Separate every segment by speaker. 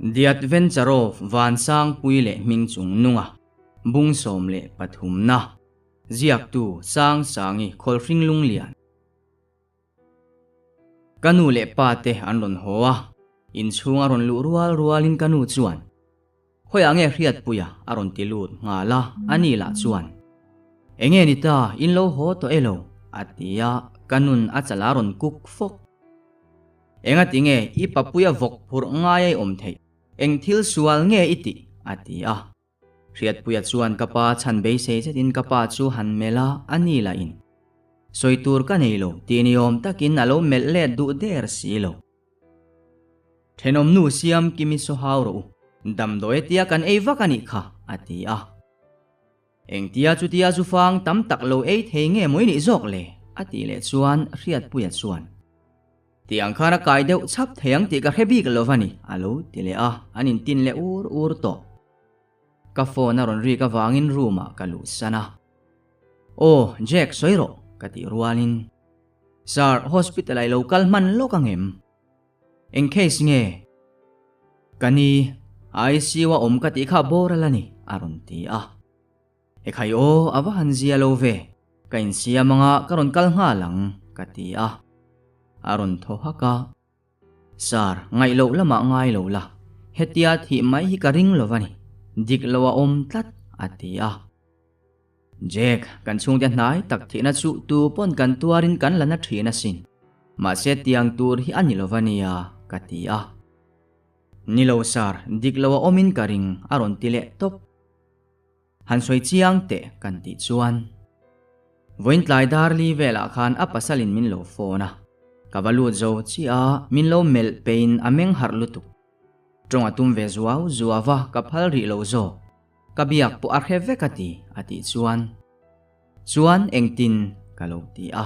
Speaker 1: The Adventure of Vansangpui leh Hmingchung Nunga, Bung 13 na, Ziaktu Sangsangi Khawlhring Lunglian. Ka nu leh pa te an rawn haw a, inchhung a rawn luh rual rualin ka nu chuan, Khawiah nge Hriatpuia a rawn ti lut nghal a, ani lah chuan, Enge ni ta, in lo haw tawh elo? a ti a, ka nun a chal a rawn kuk fawk. Engati nge i papuia vawk phurh ngai a i awm theih? Eng thil sual nge i tih? a ti a. Hriatpuia chuan ka pa chhan beisei zetin ka pa chu han melh a, a ni lah in sawi tur ka nei lo tih ni awm takin a lo melh let duh der si lo. Thenawm nu siam Kimi saw hau rawh u, damdawi tia kan ei vak a nih kha, a ti a. Engtia chutia zu fang tam tak lo ei thei nge mawi nih zawk le? a tih leh chuan Hriatpuia chuan, Ti ang khan a kai deuh chhap thei ang tih ka hre bik lo va ni, a lo ti leh a, an intin leh ur ur tawh. Ka phone a rawn rik avangin room ah ka luhsan a. Aw, Jack sawi rawh, ka tih rualin, Sir, hospital ah i lo kal hman lawk ang em? Eng case nge? Ka ni, ICU a awm ka tih kha boral a ni, a rawn ti a. Ekhai aw, a va han zia lo ve, ka insiam anga ka rawn kal nghal ang, ka ti a. A rawn thaw hak a. Sir, ngaih loh lamah ngai lo la, hetia thih mai hi ka ring lo va ni, dik lo a awm tlat, a ti a. Jack, kan chhungte hnai tak thihna chu tu pawn kan tuarin kan la na thin asin. Mahse tiang tur hi a ni lo va nia, ka ti a. Ni lo sir, dik lo a awmin ka ring, a rawn ti leh tawp. Han sawi chiang teh kan tih chuan. Vawiin tlai dar li velah khan a pasalin min lo phone a. Ka va lut zo chiah a, min lo melh peiin a meng harh lutuk. Tawng a tum ve zuau zuau a, ka phal rih lo zawk. Ka biak pawh a hre vek a ti, a tih chuan. Chuan engtin ka lo ti a.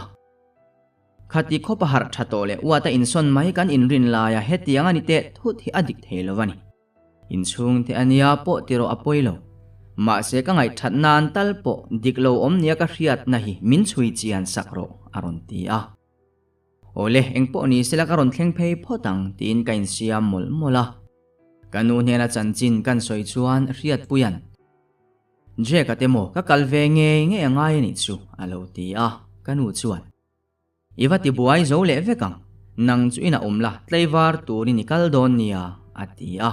Speaker 1: Khati khawpa harh tha tawh leh uata insawn mai kan inrin laia hetiang a ni teh thut hi a dik thei lo a ni. Inchhungte a nia pawh ti rawh a pawi lo. Mahse ka ngaihthat nan tal pawh dik lo awm nia ka hriatna hi min chhui chian sak rawh, a rawn ti a. Awle, engpawh ni sela ka rawn thleng phei phawt ang tiin ka insiam mawlh mawlh a. Ka nu hnena chanchin kan sawi chuan Hriatpuia'n, Jack-a te maw ka kal ve ngei ngei a ngai a nih chu, a lo ti a, ka nu chuan, I va ti buai zo leh vek ang, nang chu inah awm la, tlaivar turin i kal dawn nia, a ti a.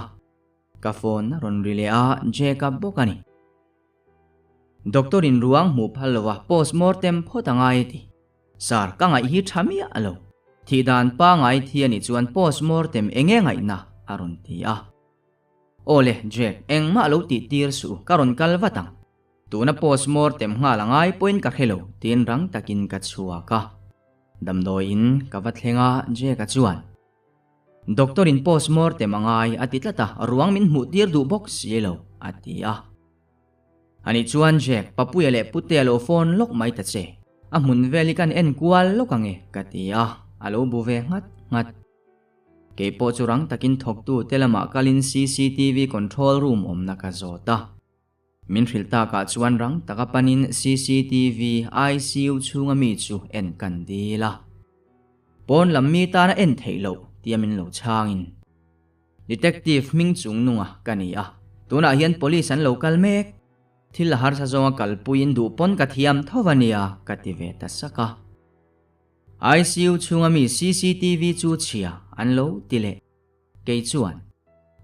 Speaker 1: Ka phone a rawn ri leh a, Jack-a bawk a ni. Doctor in ruang hmuh phal lo a, post mortem phawt a ngai a ti. Sir, ka ngaih hi tha miah lo. Thih dan pangai thi a nih chuan post mortem enge ngaihna? a rawn ti a. Aw le, Jack, engmah lo tih tir suh, ka rawn kal vat ang. Tuna post mortem nghal a ngai pawhin ka hre lo, tiin rang takin ka chhuak a. Damdawiin ka va thleng a, Jack-a chuan, Doctor in post mortem a ngai a ti tlat a, ruang min hmuh tir duh bawk si lo, a ti a. Anih chuan Jack, Papuia leh Putea lo phone lawk mai ta che. A hmun vel hi kan en kual lawk ang e, ka ti a, a lo bu ve nghat nghat. Kei pawh chu rang takin thawktu te lamah kalin cctv control room awmna ka zawt a. Min hrilh takah chuan rang taka panin cctv ICU chhunga mi chu en kan dil a. Pawn lam mi tana en theih loh tia min lo chhangin. Detective hming chung nunga ka ni a, tunah hian police an lo kal mek. Thil a harsa zawnga kalpuiin duh pawn ka thiam tho a nia ka ti ve ta sak a. ICU chhunga mi cctv chu chhia an lo ti leh. Kei chuan,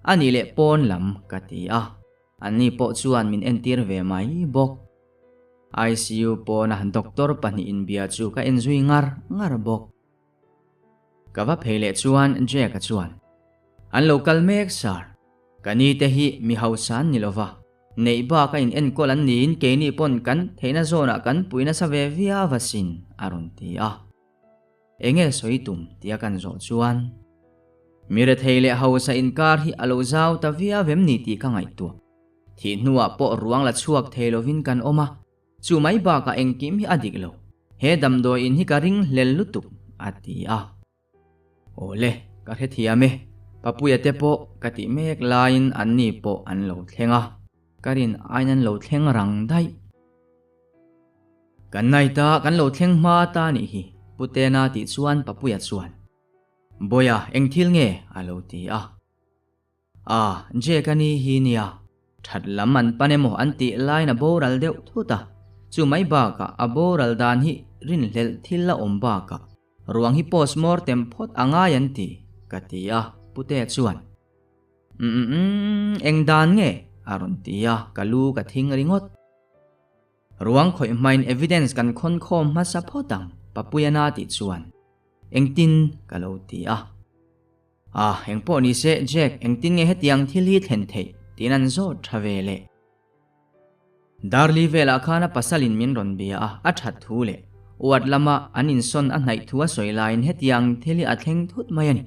Speaker 1: A nih leh pawn lam ka ti a, anni pawh chuan min entir ve mai bawk. ICU pawna doctor pahnih inbia chu ka enzui ngar ngar bawk. Ka va phei leh chuan Jack-a chuan, An lo kal mek sir, ka ni te hi mi hausa an ni lova, neih bak a in enkawl an niin keini pawn kan theihna zawnah kan pui nasa ve viau asin, a rawn ti a. Enge sawi tum tia kan zawh chuan, Mi rethei leh hausa inkar hi a lo zau ta viau em ni tih ka ngaihtuah. Thih hnuah pawh ruang la chhuak thei lovin kan awm a, Chu mai bakah engkim hi a dik lo, he damdawi in hi ka ring hlel lutuk, a ti a. Awle, ka hrethiam e, Papuia te pawh ka tih mek laiin anni pawh an lo thleng a, ka rin aiin an lo thleng rang daih. Kan night a kan lo thleng hma ta nih hi, Putena tih chuan Papuia chuan, Bawiha, eng thil nge? a lo ti a. Ah, Jake a ni hi nia. That lam an pan emaw an tih laiin a boral deuh thut a, chu mai bakah a boral dan hi rinhlelh thil a awm bakah ruang hi postmortem phawt a ngai an ti, ka ti a, Putea chuan. Umm, eng dan nge? a rawn ti a, ka lu ka thing ringawt. Ruang khawih hmain evidence kan khawn khawm hmasa phawt ang, Papuiana tih chuan. Engtin? ka lo ti a. Ah, engpawh ni se, Jack, engtin nge hetiang thil hi thlen theih? tiin an zawt tha ve leh. Darli velah khan a pasalin min rawn bia a, a that thu leh uat lama an insawn a hnaih thu a sawi laiin hetiang thil hi a thleng thut mai a ni.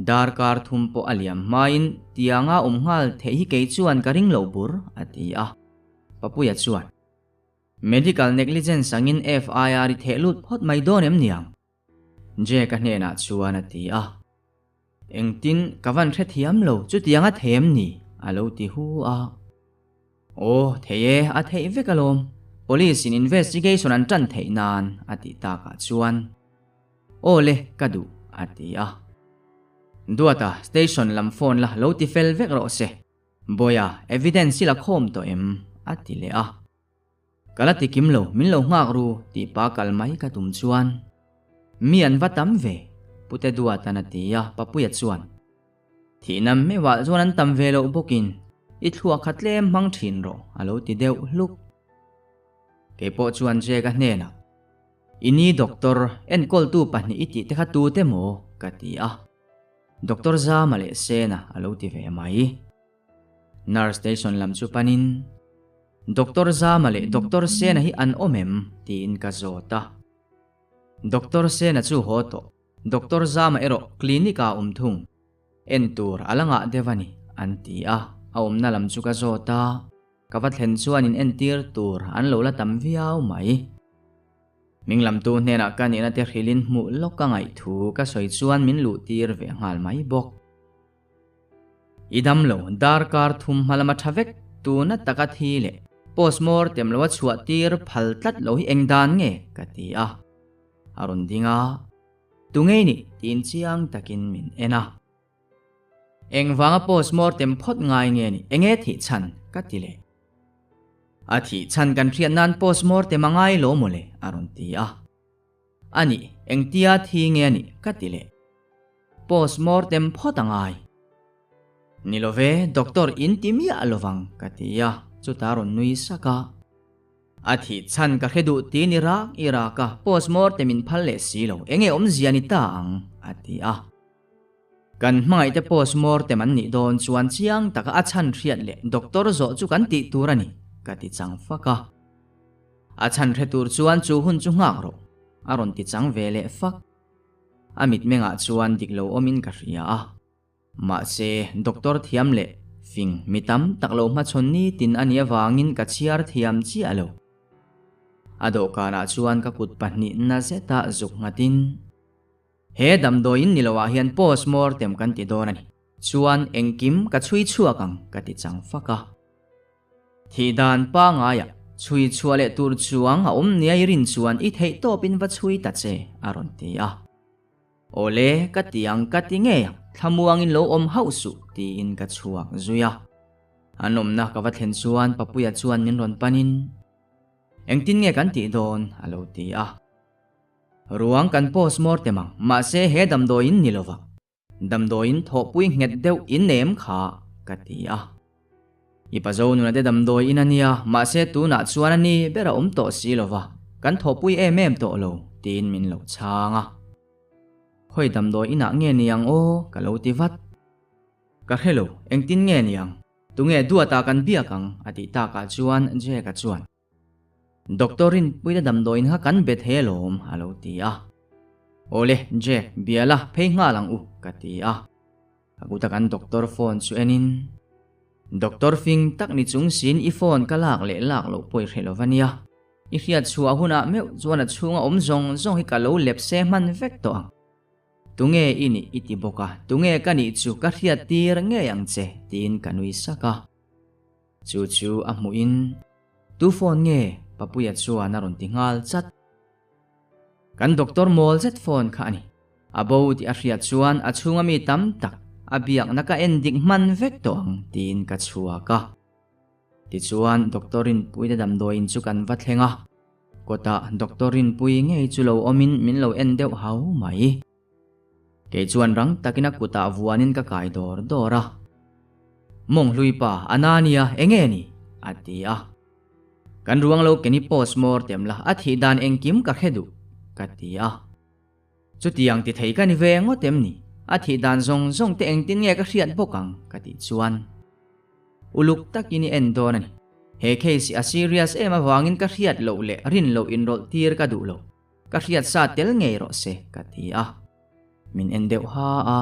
Speaker 1: Darkar thum pawh a liam hmain tianga awm nghal theih hi kei chuan ka ring lo bur, a ti a. Papuia chuan, Medical negligence angin FIR i theh lut phawt mai dawn em niang? Jack-a hnenah chuan a ti a. Engtin ka van hrethiam lo chutiang a thei em ni? a lo ti hu a. Aw, thei e, a theih vek alawm. Police in investigation an tan theih nan a tih takah chuan Aw le, ka duh a ti a. Duata, station lam phone la lo ti fel vek rawh se. Bawiha, evidence i la khawm tawh em? a ti leh a. Ka la ti kim lo, min lo nghak ru tih pa kal mai ka tum chuan mi an va tam ve, Pute Duatan a ti a, Papuia chuan thihna meuhah chuan an tam ve loh bawkin i thluak kha tlem hmang thin rawh a lo ti deuh hluk. Keipawh chuan Jack-a hnenah I ni doctor, enkawltu pahnih i tih te kha tute maw? ka ti a, Doctor Zama leh Sena a lo ti ve mai. Nurse station lam chu panin Doctor Zama leh Doctor Sena hi an awm em? tiin ka zawt a. Doctor Sena chu haw tawh, Doctor Zama erawh clinic ah awm thung. En tur a la ngah deuh a ni, an ti a. A awmna lam chu ka zawt a, ka va thlen chuan in entir tur an lo la tam viau mai. Hming lamtu hnenah ka nihna te hrilhin hmuh lawk ka ngaih thu ka sawi chuan min luh tir ve nghal mai bawk. I dam lo, darkar thum hma lama tha vek tuna taka thi leh postmortem lo a chhuah tir phal tlat lo hi eng dan nge? ka ti a. A rawn ding a, Tunge i nih? tiin chiang takin min en a. Engvanga postmortem phawt ngai nge nih? Enge thih chhan? ka ti leh. A thih chhan kan hriat nan postmortem a ngai lo mawle a rawn ti a. A nih, engtia thi nge a nih ka ti leh. Post mortem phawt a ngai. Ni lo ve, doctor in ti miah lo vang ka ti a, chutah rawn nui sak a. A thih chhan ka hre duh ti ni rak i rak a, post mortem in phal leh si lo, enge awmzia ni ta ang a ti a. Kan hmangaihte post mortem an nih dawn chuan chiang taka a chhan hriat leh doctor zawh chu kan tih tur a ni ka ti chang fak a. A chhan hre tur chuan chu hun chu nghak rawh, a rawn ti chang ve leh fak. A mitmengah chuan dik lo awmin ka hria a. Mahse, doctor thiam leh fing mi tam tak lo hmachhawn nitin a nih avangin ka chhiar thiam chiah lo. A dawhkanah chuan ka kut pahnihna zeta zuk nghatin, He damdawiin ni loah hian post mortem kan ti dawn a ni. Chuan engkim ka chhui chhuak ang ka ti chang fak a. Thih dan pangaiah chhui chhuah leh tur chuang a awm nia i rin chuan i theih tawpin va chhui ta che a rawn ti a. Awle ka ti ang ka ti ngei ang, thlamuangin lo awm hauh suh tiin ka chhuak zui a. An awmna ka va thlen chuan Papuia chuan min rawn panin engtin nge kan tih dawn a lo ti a. Ruang kan post mortem ang mahse he damdawiin ni lova. Damdawiin thawhpui nghet deuh in nem kha ka ti a. I pazo nuna te damdawi in a nia, mahse tunah chuan a ni ber a awm tawh si lo va, kan thawhpui em em tawh lo tiin min lo chhang a. Khawi damdawi inah nge ni ang aw ka lo ti vat. Ka hre lo, engtin nge ni ang? Tunge duata kan biak ang? a tih takah chuan Jack-a chuan. Doctor Rinpuina damdawiin kha kan be thei alawm a lo ti a. Awle Jack, bia la, phei nghal ang u ka ti a. Ka kuta kan doctor phone chu enin, Doctor fing tak ni chung siin i phone ka lak leh lak loh pawh i hre lo va nia. I hriat chhuah hunah meuh chuan a chhunga awm zawng zawng hi ka lo lep se hman vek tawh ang. Tunge i nih i ti bawk a, tunge ka nih chu ka hriat tir ngei ang che tiin ka nui sak a. Chu chu a hmuhin, Tu phone nge? Papuia chuan a rawn ti nghal chat. Kan doctor mawl zet phone kha a ni. A bo tih a hriat chuan a chhunga mi tam tak A biakna ka en dik hman vek tawh ang tiin ka chhuak a. Tichuan Doctor Rinpuite damdawiin chu kan va thleng a, kawtah Doctor Rinpui ngei chu lo awmin min lo en deuh hau mai. Kei chuan rang takin a kutah vuanin ka kai dawr dawr a. Mawnghlui pa, a na nia, enge ni? a ti a. Kan ruang lo keni post mortem la, a thih dan engkim ka hre duh, ka ti a. Chutiang ti thei ka ni ve ngawt em ni? A thih dan zawng zawng te engtin nge ka hriat bawk ang? ka tih chuan uluk takin i en dawn a ni. He case hi a serious em avangin ka hriat loh leh rin loh inrawlh tir ka duh lo. Ka hriat sa tel ngei rawh se, ka ti a. Min en deuh ha a.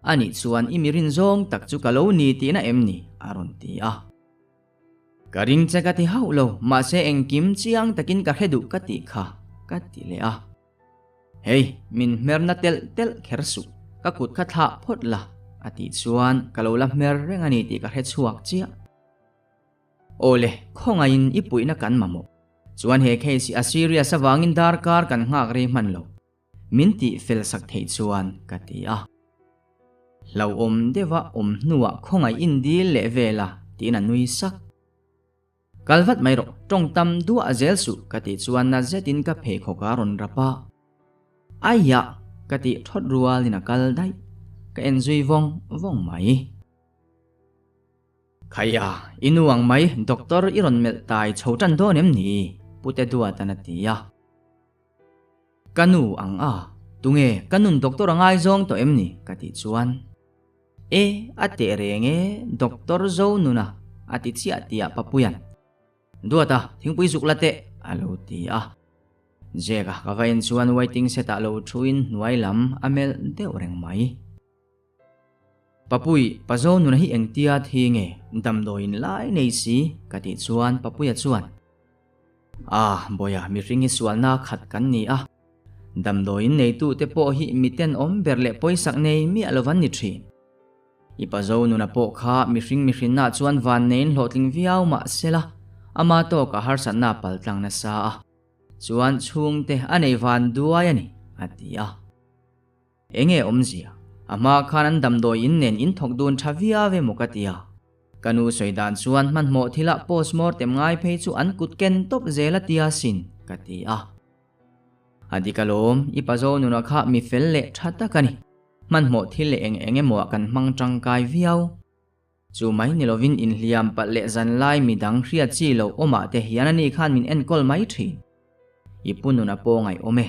Speaker 1: Anih chuan i mi rin zawng tak chu ka lo ni tihna em ni? a rawn ti a. Ka ring che ka ti hauh lo, mahse engkim chiang takin ka hre duh ka tih kha, ka ti leh a. Hei, min hmerna telh telh kher suh, ka kut kha thlah phawt la, a tih chuan ka lo la hmer reng a ni tih ka hre chhuak chiah. Awle, khawngaihin i puihna kan mamawh. Chuan he case hi a serious avangin darkar kan nghak rei hman lo. Min tih fel sak theih chuan ka ti a. Hlauhawm deuha awm hnuah khawngaih in dil leh vel a tiin a nui sak. Kal vat mai rawh, tawng tam duah zel suh ka tih chuan na zetin ka pheikhawk a rawn rap a. Aiah! Ka tih thawt rualin a kal daih. Ka en zui vawng vawng mai. Khaia, i nu ang mai doctor i rawn melh tai chho tan dawn em ni? Pute Duatan a ti a. Ka nu ang a, tunge ka nun doctor a ngaizawng tawh em ni? ka tih chuan, E, a teh reng e, doctor zo nuna a ti chiah tih ah Papuia'n, Duata, thingpui zuk la teh, a lo ti a. Jack-a ka va en chuan waiting set ah lo thuin hnuai lam a melh deuh reng mai. Papui, pa zo nuna hi engtia thi nge damdawiin lai nei si? ka tih chuan Papuia chuan, Ah, Bawiha, mihring hi sualna khat kan ni a. Damdawiin neitute pawh hi miten awm ber leh pawisak nei miah lo an ni thin. I pazo nuna pawh kha mihring mihrinna chuan van neiin hlawhtling viau mah sela, ama tawkah harsatna paltlang nasa a. Chuan chhungte a nei van duai a ni, a ti a. Enge awmzia? A hma khan an damdawi in nen in thawk dun tha viau emaw ka ti a. Ka nu sawi dan chuan hmanhmawh thilah postmortem ngai phei chu an kut ken tawp zel a tia sin, ka ti a. A dik alawm, i pazo nuna kha mi fel leh tha tak a ni. Hmanhmawh thil leh eng eng emaw ah kan hmang tangkai viau. Chu mai ni lovin inhliam palh leh zanlai midang hriat chi loh awmah te hian ani khan min enkawl mai thin. I pu nuna pawh ngaihawm e.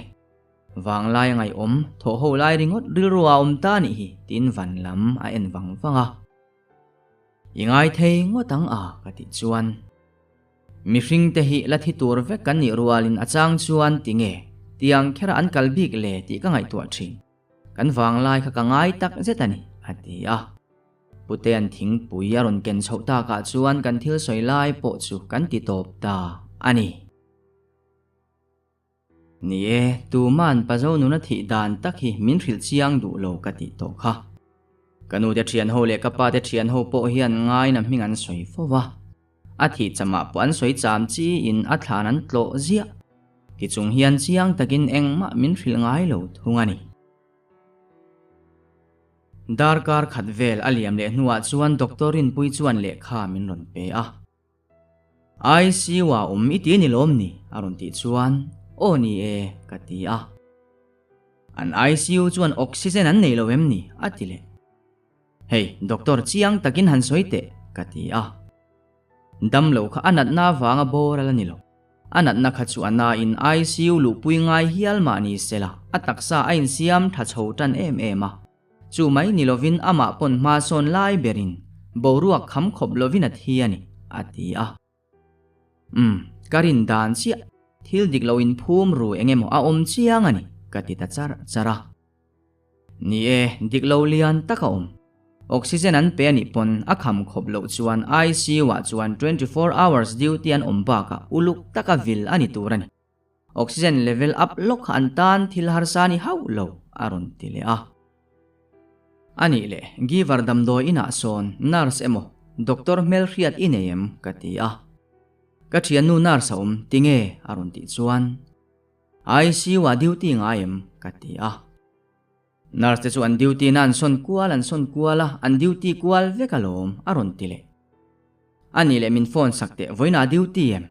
Speaker 1: Vanglai a ngaihawm, thawh ho lai ringawt rilru a awm ta nih hi tiin van lam a en vang vang a. I ngai thei ngawt ang a ka tih chuan. Mihring te hi la thi tur vek kan nih rualin a chang chuan tinge tiang khera an kal bik le tih ka ngaihtuah thin. Kan vanglai kha ka ngai tak zet a ni a ti a. Putea'n thingpui a rawn ken chhoh takah chuan kan thil sawi lai pawh chu kan ti tawp ta a ni. Ni e, tuma'n Pazo nuna thih dan tak hi min hrilh chiang duh lo ka tih tawh kha. Ka nute thian ho leh ka pate thian ho pawh hian ngaina hming an sawi fo va. A thih chamah pawh an sawi cham chiin a thlan an tlawh ziah. Tichung hian chiang takin engmah min hrilh ngai lo thung a ni. Darkar khat vel a liam leh hnuah chuan Doctor Rinpui chuan lehkha min rawn pe a. ICU ah awm i ti ni lawm ni? a rawn tih chuan Aw ni e ka ti a. An ICU chuan oxygen an nei lo em ni? a ti leh. Hei doctor chiang takin han sawi teh ka ti a. Damlo kha a natna avanga bawr a la ni lo. A natna kha chu a nain ICU luhpui ngai hial mah ni sela a taksa a insiam tha chho tan em em a. Chu mai ni lovin amah pawn hma sawn lai berin boruak kham khawp lovin a thi a ni, a ti a. Umm, ka rin dan chiah, thil dik lo inphum ru eng emaw a awm chiang a ni, ka ti ta char char a. Ni e, dik lo lian tak a awm. Oxygen an pe a nih pawn a kham khawp loh chuan ICU ah chuan 24 hours duty an awm bakah uluk taka vil a ni tur a ni. Oxygen level up lawk kha an tan thil harsa ni hauh lo, a rawn ti leh a. A nih leh, Giver damdawi inah sawn nurse emaw doctor hmelhriat i nei em? ka ti a. Ka thiannu nurse a awm, tinge? a rawn tih chuan, ICU ah duty ngai em? ka ti a. Nurse te chu an duty na an sawn kual an sawn kual a, an duty kual vek alawm a rawn ti leh. A nih leh min phone sak teh vawiinah a duty em?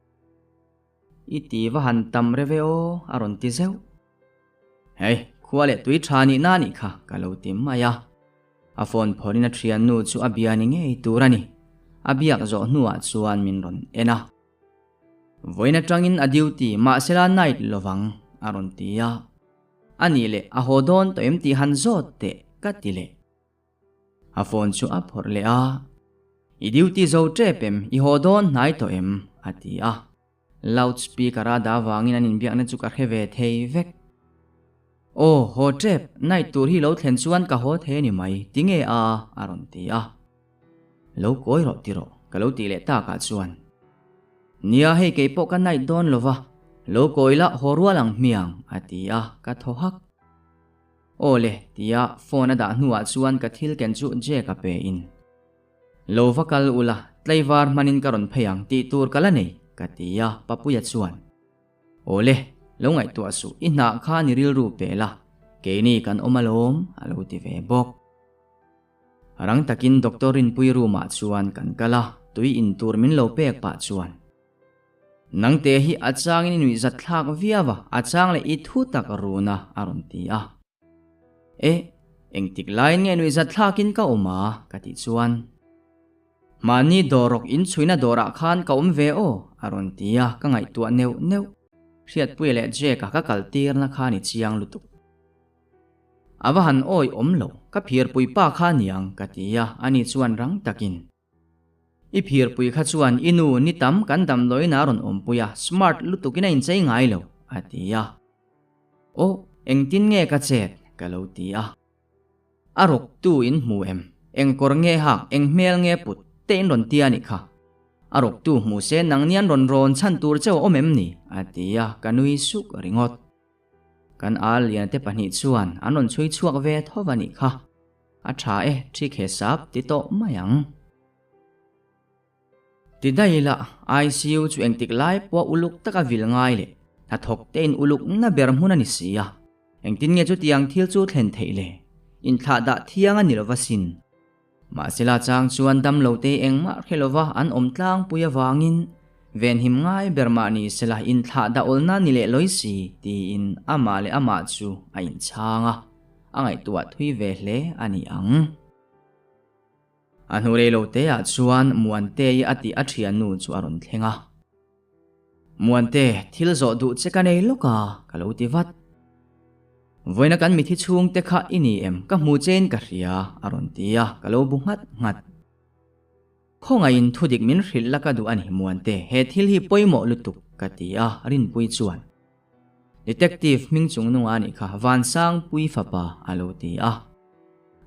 Speaker 1: I ti va han tam reve aw a rawn ti zeuh. Hei, khua leh tui tha nih na nih kha ka lo ti mai a. A phone phawrhin a thiannu chu a bia ni ngei tur a ni. A biak zawh hnuah chuan min rawn en a. Vawiin atangin a duty mahsela night lovang a rawn ti a. A nih leh a haw dawn tawh em tih han zawt teh ka ti leh. A phone chu a phawrh leh a. I duty zo tep em, i haw dawn hnai tawh em? a ti a. Loud speaker a dah vangin an inbiakna chu ka hre ve thei vek. Aw, haw tep, night tur hi lo thlen chuan ka haw thei a ni mai, tinge a? a rawn ti a. Lo kawi rawh ti rawh, ka lo tih leh takah chuan. Nia hei kei pawh ka night dawn lo va, lo kawi la haw rual ang hmiang, a ti a, ka thaw hak. Aw le, tia phone a dah hnuah chuan ka thil ken chu Jake a pe in. Lo va kal ula, tlaivar hmanin ka rawn phei ang tih tur ka la nei, ka ti a, Papuia chuan. Aw le, lo ngaihtuah suh, i hnah kha ni rilru pe la, keini kan awm alawm, a lo ti ve bawk. Rang takin Doctor Rinpui room ah chuan kan kal a, tui in tur min lo pek pah chuan. Nangte hi a changin i nuihzat thlak viau a, a chang leh i thu tak run a, a rawn ti a. E, engtik laiin nge nuihzat thlakin ka awm a? ka tih chuan. Mahni dawrrawk inchhuina dawrah khan ka awm ve aw, a rawn ti a, ka ngaihtuah neuh neuh. Hriatpuia leh Jake-a ka kal tirna kha ni chiang lutuk. A va han awi awm lo, ka phirpui pa kha niang, ka ti a, ani chuan rang takin. I phirpui kha chuan i nu ni tam kan damdawiin a rawn awmpui a, smart lutukin a inchei ngai lo, a ti a. Aw, engtin nge ka chet? ka lo ti a. A rawk tu in hmu em? Eng kawr nge hak, eng hmel nge put? te in rawn ti a nih kha. A rawk tu hmu se nang nian rawn rawn chhan tur cheu a awm em ni? a ti a, ka nui suk ringawt. Kan al lian te pahnih chuan an rawn chhui chhuak ve tho a nih kha. A tha e, thik he sap ti tawh mai ang. Ti daih ila, ICU chu engtik lai pawh uluk taka vil ngai leh hnathawk te in uluk na ber hmun a ni si a. Engtin nge chutiang thil chu thlen theih le? Inthlah dah thiang a ni lova sin. Mahsela chang chuan damlo te engmah hre lova an awm tlangpui avangin venhim ngai ber mah ni sela inthlah dah awlna ni leh lawi si tiin amah leh amah chu a inchhang a, a ngaihtuah thui ve hle a ni ang. A hnu rei lo te ah chuan Muantei a tih a thiannu chu a rawn thleng a. Muante, thil zawh duh che ka nei lawk a, ka lo ti vat. Vawiina kan mithi chhungte kha i ni em, ka hmu chein ka hria, a rawn ti a, ka lo bu nghat nghat. Khawngaihin thudik min hrilh la ka duh a ni Muante, he thil hi pawimawh lutuk, ka ti a, Rinpui chuan. Detective hming chung nunga anih kha Vansangpui fapa a lo ti a.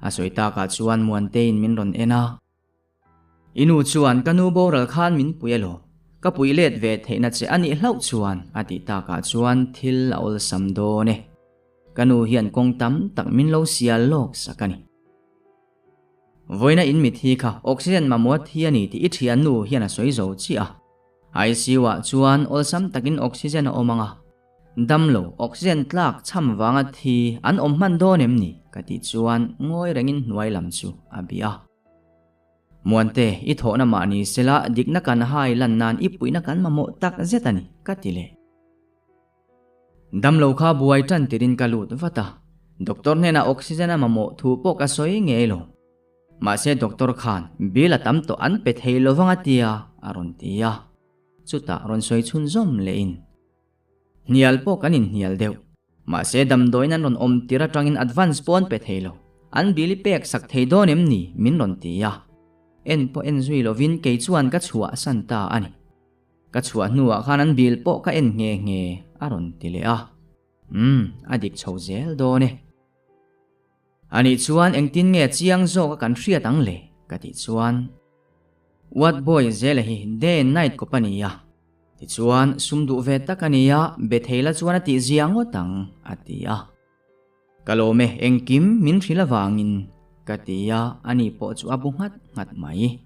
Speaker 1: A sawi takah chuan Muanteiin min rawn en a. I nu chuan ka nu boral khan min pui elaw? Ka pui let ve theihna che a nih hlauh chuan a tih takah chuan thil a awlsam dawn e. Ka nu hian kawng tam tak min lo sial lawk sak a ni. Vawiina in mit hi kha oxygen mamawh thi a ni tih i thiannu hian a sawi zo chiah a. ICU ah chuan awlsam takin oxygen a awm ang a, damlo oxygen tlak chham vanga thi an awm hman dawn em ni? ka tih chuan ngawi rengin hnuai lam chu a bih a. Muante, i thawhna mah ni sela dikna kan hai lan nan i puihna kan mamawh tak zet a ni, ka ti leh. Damlo kha buai tan tirin ka lut vat a, doctor hnenah oxygen a mamawh thu pawh ka sawi ngei lo. Mahse doctor khan bill a tam tawh an pe thei lo vang a tia a rawn ti a, chutah rawn sawi chhunzawm lehin hnial pawh kan inhnial deuh. Mahse damdawiin an rawn awm tir atangin advance pawh an pe thei lo, an bill i pek sak thei dawn em ni min rawn ti a, en pawh en zui lovin kei chuan ka chhuahsan ta a ni. Ka chhuah hnuah khan an bill pawh ka en nghe nghe a rawn ti leh a, umm a dik chho zel dawn e. Anih chuan engtin nge chiang zawk a kan hriat ang le? ka tih chuan What boy Zela hi day and night kawp a ni a, tichuan sum duh ve tak a ni a, be thei la chuan a tih zia ngawt ang a ti a. Ka lawm e, engkim min hrilh avangin ka ti a, ani pawh chu a bu nghat nghat mai.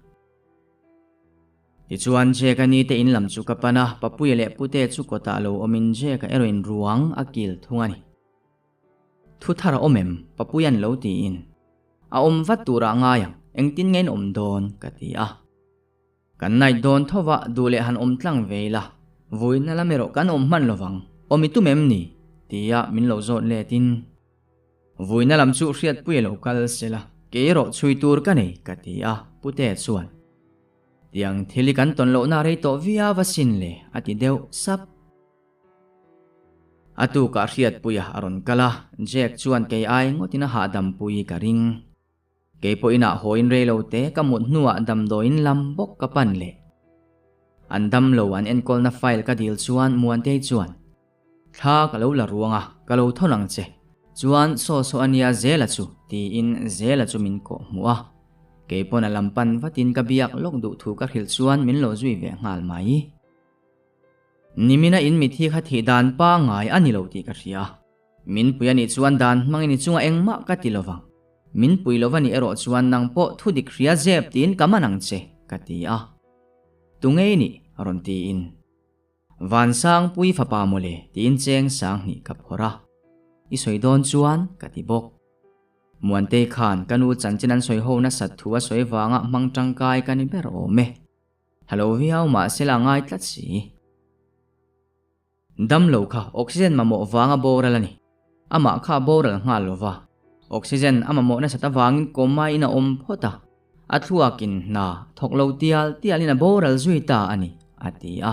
Speaker 1: Tichuan Jake-a ni te in lam chu ka pan a, Papuia leh Pute chu kawtah lo awmin Jake-a erawhin ruang a kil thung a ni. Thu thar a awm em? Papuia'n lo tiin. A awm vat turah ngai ang, engtin nge in awm dawn? ka ti a. Kan night dawn tho va, duh leh han awm tlang ve ila, vawiina lam erawh kan awm hman lovang, awm i tum em ni? tia min lo zawt letin. Vawiina lam chu hriatpui a lo kal sela, kei erawh chhui tur ka nei, ka ti a, Pute chuan. Tiang thil hi kan tawn lohna rei tawh viau asin le, a ti deuh sap. A tukah Hriatpuia a rawn kal a, Jack chuan kei ai ngawtin a hahdam pui ka ring. Kei pawh inah hawiin rei lo te ka mut hnuah damdawiin lam bawk ka pan leh. An damlo an enkawlna file ka dil chuan Muantei chuan, Thla ka lo la ruang a, ka lo thawn ang che. Chuan saw saw a nia Zela chu, tiin Zela chu min kawh hmuh a. Kei pawn a lam pan vatin ka biak lawk duh thu ka hrilh chuan min lo zui ve nghal mai. Nimina in mithi kha thih dan pangngai a ni lo tih ka hria. Min pui a nih chuan dan hmangin i chunga engmah ka ti lovang. Min pui lo va nih erawh chuan nang pawh thu dik hria zep tiin ka man ang che, ka ti a. Tu ngei nih? rawn tiin. Vansangpui fapa mawle tiin cheng sanghnih ka phawrh a. I sawi dawn chuan ka ti bawk. Muantei khan ka nu chanchin an sawi ho nasat thu a sawi vanga hmang tangkai ka ni ber awm e. Halo viau mahsela a ngai tlat si. Damlo kha oxygen mamawh vanga boral a ni. Amah kha a boral nghal lo va. Oxygen a mamawh nasat avangin coma in a awm phawt a. A thluakin hna thawk lo tial tialin a boral zui ta a ni, a ti a.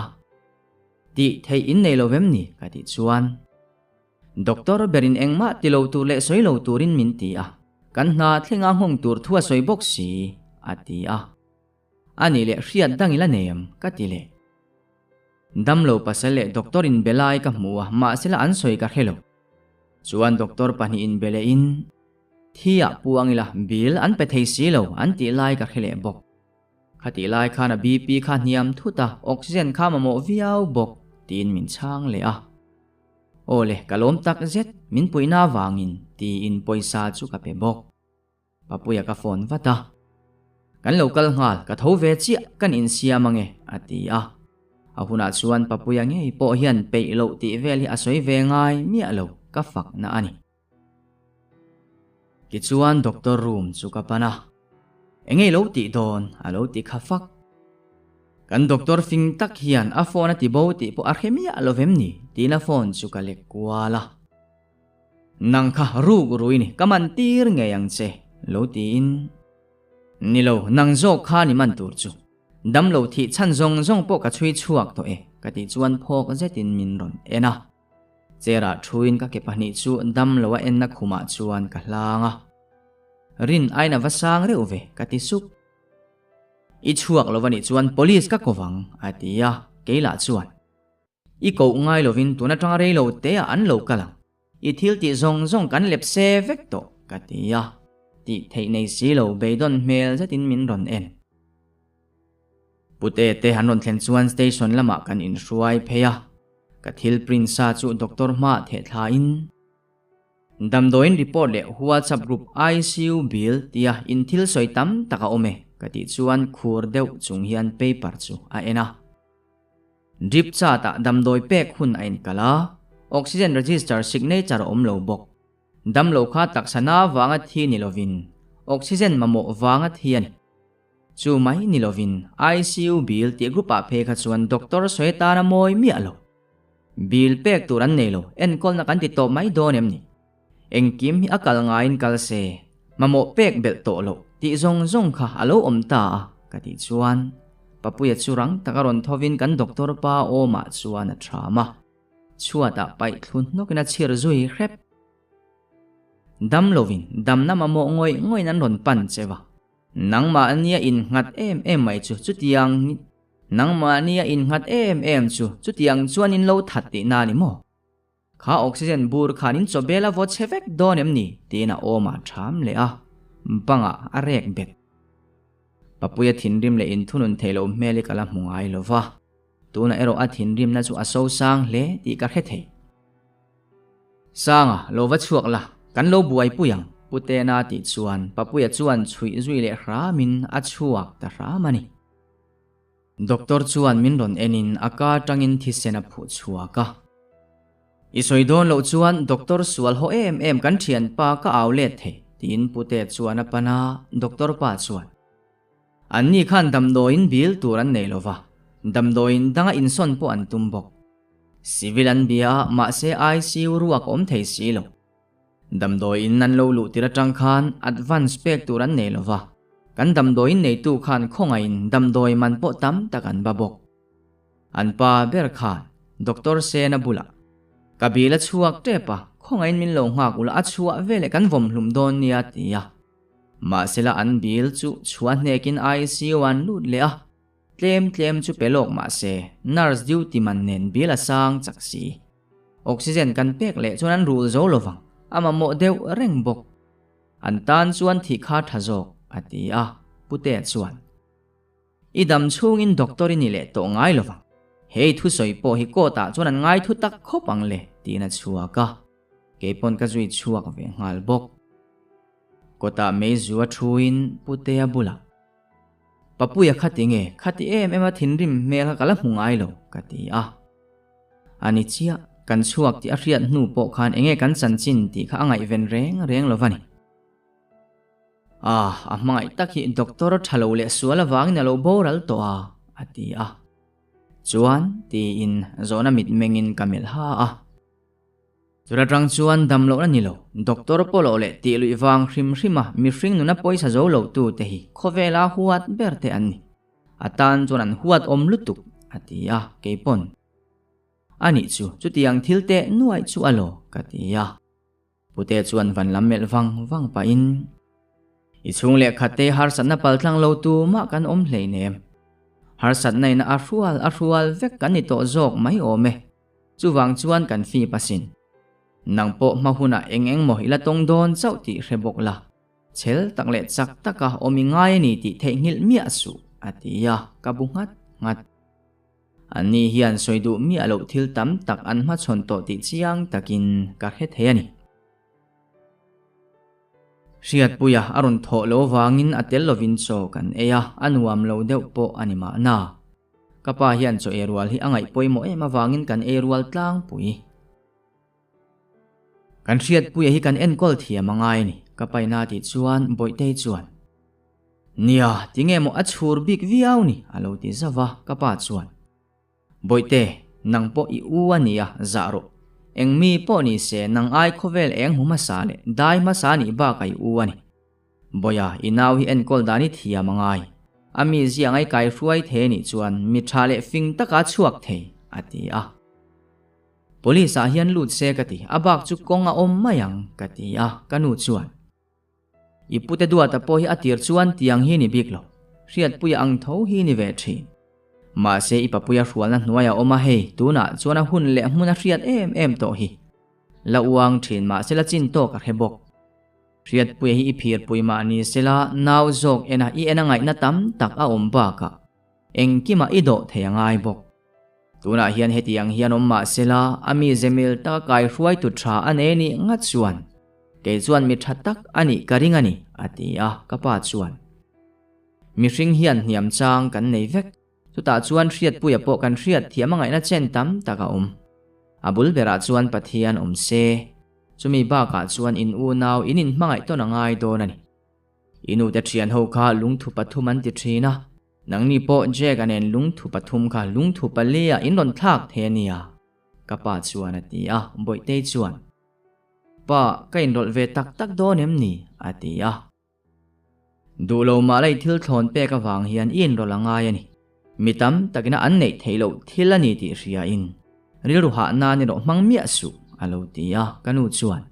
Speaker 1: Tih theih in nei lo vem ni? ka tih chuan. Doctor berin engmah ti lo tur leh sawi lo turin min ti a. Kan hna thlenga nghawng tur thu a sawi bawk si, a ti a. A nih leh hriat dang ila nei em? ka ti leh. Damlo pasal leh doctor in be lai ka hmu a, mahsela an sawi ka hre lo. Chuan doctor pahnihin be leh in, Thi ah puang ila, bill an pe thei si lo an tih lai ka hre leh bawk. Khatih lai khan a BP kha hniam thut a, oxygen kha mamawh viau bawk tiin min chhang leh a. Aw le, ka lawm tak zet, min puihna avangin tiin pawisa chu ka pe bawk. Papuia ka phone vat a. Kan lo kal nghal, ka tho ve chiah, kan insiam ange, a ti a. A hunah chuan Papuia ngei pawh hian peih loh tih vel hi a sawi ve ngai miah lo, ka fakna a ni. Tichuan doctor room chu ka pan a. Engei lo tih dawn, a lo ti kha fak. Kan doctor fing tak hian a phone a ti bo tih pawh a hre miah lo vem ni, tiin a phone chu ka lek kual a. Nang kha ruk rui ni, ka man tir ngei ang che, lo tiin. Ni lo, nang zawk kha ni man tur chu. Damlo thih chhan zawng zawng pawh ka chhui chhuak tawh e, ka tih chuan phawk zetin min rawn en a. Chair-ah thuin ka ke pahnih chu damlo a enna khumah chuan ka hlang a. Rin aina va sang reuh ve, ka ti sup. I chhuak lo va nih chuan police ka kovang, a ti a, kei lah chuan. I koh ngai lovin tun atanga rei lo te ah an lo kal ang. I thil tih zawng zawng kan lep se vek tawh, ka ti a. Tih theih nei si lo beidawn hmel zetin min rawn en. Pute te an rawn thlen chuan station lamah kan inhruai phei a. Ka thil print sa chu doctor hmaah theh thla in. Damdawiin report leh WhatsApp group ICU bill tia in thil sawi tam tak a awm e, ka tih chuan khur deuh chung hian paper chu a en a. Drip chart ah damdawi pek hun a inkal a, oxygen register signature a awm lo bawk. Damlo kha taksa na vanga thi ni lovin, oxygen mamawh vanga thi a ni. Chu mai ni lovin, ICU bill tih group ah phei kha chuan doctor sawi tan a mawi miah lo. Bill pek tur an nei lo, enkawlna kan ti tawp mai dawn em ni? Engkim hi a kal ngaiin kal se, mamawh pek belh tawh loh tih zawng zawng kha a lo awm ta a, ka tih chuan Papuia chu rang taka rawn thovin kan doctor pa awmah chuan a ṭham a, chhuatah paih thlu hnawkin a chhir zui hrep. Dam lovin damna mamawh ngawih ngawihin an rawn pan che va, nangmahnia innghat em em mai chu chutiang nangmahnia innghat em em chu chutiang chuan in lo that tihna a ni maw? Kha oxygen bur khan in chawbel a vaw chhe vek dawn em ni? tiin a awm a ṭham leh a, bangah a rek bet. Papuia thinrim leh inthunun theih loh hmel hi ka la hmu ngai lo va, tunah erawh a thinrimna chu a sosang hle tih ka hre thei. Sanga, lo va chhuak la, kan lo buaipui ang, Pu Tena tih chuan Papuia chuan chhuih zui leh hramin a chhuak ta hram a ni. Doctor chuan min rawn enin a ka atangin thisen a phuh chhuak a. I sawi dawn loh chuan doctor sual haw em em kan thianpa ka au let thei tiin pute chuan a pan a, doctor pa chuan Anni khan damdawiin bil tur an nei lova, damdawiin danga insawn pawh an tum bawk. Civil an bia a, mahse ICU ruak a awm thei si lo. Damdawiin an lo luh tir atang khan advance pek tur an nei lova, kan damdawiin neitu khan khawngaihin damdawi man pawh tam tak an ba bawk. An pa ber khan Doctor Sena bulah, Ka bil a chhuak tep a, khawngaihin min lo nghak ula a chhuah veleh kan vawm hlum dawn nia ti a. Mahsela an bil chu chhuah hnekin ICU an lut leh a, tlem tlem chu pe lawk mahse nurse duty man nen bil a sang chak si. Oxygen kan pek leh chuan an rul zo lovang, a mamawh deuh reng bawk. An tan chuan thih kha tha zawk, a ti a, Putea chuan. I dam chhungin doctor i ni leh tawh ngai lovang. Hei thusawi pawh hi court ah chuan an ngai thu tak khawp ang le tiin a chhuak a. Keipawn ka zui chhuak ve nghal bawk. Kawtah meizu a thuin Putea bulah, Papuia kha ti nge, khati em em a thinrim hmel kha ka la hmu ngai lo ka ti a. A ni chiah, kan chhuak tih a hriat hnu pawh khan enge kan chanchin tih kha a ngaihven reng reng lo va ni. Ah, a hmangaih tak hi doctor tha lo leh sual avangin a lo boral tawh a, a ti a. Chuan, tiin zawhna mitmengin ka melh ha a. Chula tang chuan dam lohna ni lo, doctor pawlawh leh tih luih vang hrim hrima mihring nuna pawisa zo lo tu te hi khawvela huat ber te an ni. A tan chuan an huat awm lutuk, a ti a, keipawn. A nih chu, chutiang thil teh nuaih chu a law, ka ti a. Pute chuan van lam melh vang vang pahin, I chhung leh khatte harsatna paltlang lo tu mah kan awm hleinem. Harsatna ina a hrual a hrual vek kan ni tawh zawk mai awm e. Chuvang chuan kan fip asin. Nang pawh hma hunah eng eng maw i la tawng dawn chauh tih hre bawk la. Chhel tak leh chak taka awm i ngai a ni tih theihnghilh miah suh, a ti a, ka bu nghat nghat. Anni hian sawi duh miah loh thil tam tak an hmachhawn tawh tih chiang takin ka hre thei a ni. Hriatpuia a rawn thawh lo vangin a tel lovin chaw kan ei a, a nuam lo deuh pawh a ni mahna. Ka pa hian chaw ei rual hi a ngaih pawimawh em avangin kan ei rual tlangpui. Kan Hriatpuia hi kan enkawl thiam a ngai a ni, ka paina tih chuan Bawihtei chuan, Nia, tinge maw a chhur bik viau ni? a lo ti zauh a, ka pa chuan, Bawihte, nang pawh i u a nia, zah rawh. Eng mi pawh ni se nang ai khawvel eng hmu hmasa leh dai hmasa nih bakah i u a ni. Bawiha, i nau hi enkawl dan i thiam a ngai. A mi zia ngai kai hruai thei a nih chuan mi tha leh fing taka chhuak thei, a ti a. Police ah hian lut se ka ti, a bak chu kawng a awm mai ang ka ti a, ka nu chuan. I pute duata pawh hi a tir chuan tiang hi ni bik lo, hriatpuia ang tho hi ni ve thin. Mahse i papuia hrualna hnuai a awm a hei, tunah chuan a hun leh hmun a hriat em em tawh hi. La uang thin mahse la chin tawk a hre bawk. Hriatpuia hi i phirpui mah ni sela nau zawk ena i en a ngaihna tam tak a awm bakah engkimah i dawh thei a ngai bawk. Tunah hian hetiang hian awm mah sela, a mi zemil taka kai hruaitu tha a nei nih ngat chuan kei chuan mi tha tak a nih ka ring a ni, a ti a, ka pa chuan. Mihring hian hniam chang kan nei vek, chutah chuan hriatpuia pawh kan hriat thiam a ngaihna chen tam tak a awm. A bul berah chuan Pathian awm se, chumi bakah chuan in unau in inhmangaih tawn a ngai dawn a ni. I nute thian ho kha lungthu pathum an ti thin a, Nangni pawh Jack a nen lungthu pathum kha lungthu pali ah in rawn thlak thei a nia, ka pa chuan a ti a, Bawihtei chuan, Pa, ka inrawlh ve tak tak dawn em ni? a ti a. Duh lo mah la i thil thlawn pek avang hian i inrawlh a ngai a ni. Mi tam takina an neih theih loh thil a ni tih hria in rilru hah nan erawh hmang miah suh, a lo ti a, ka nu chuan,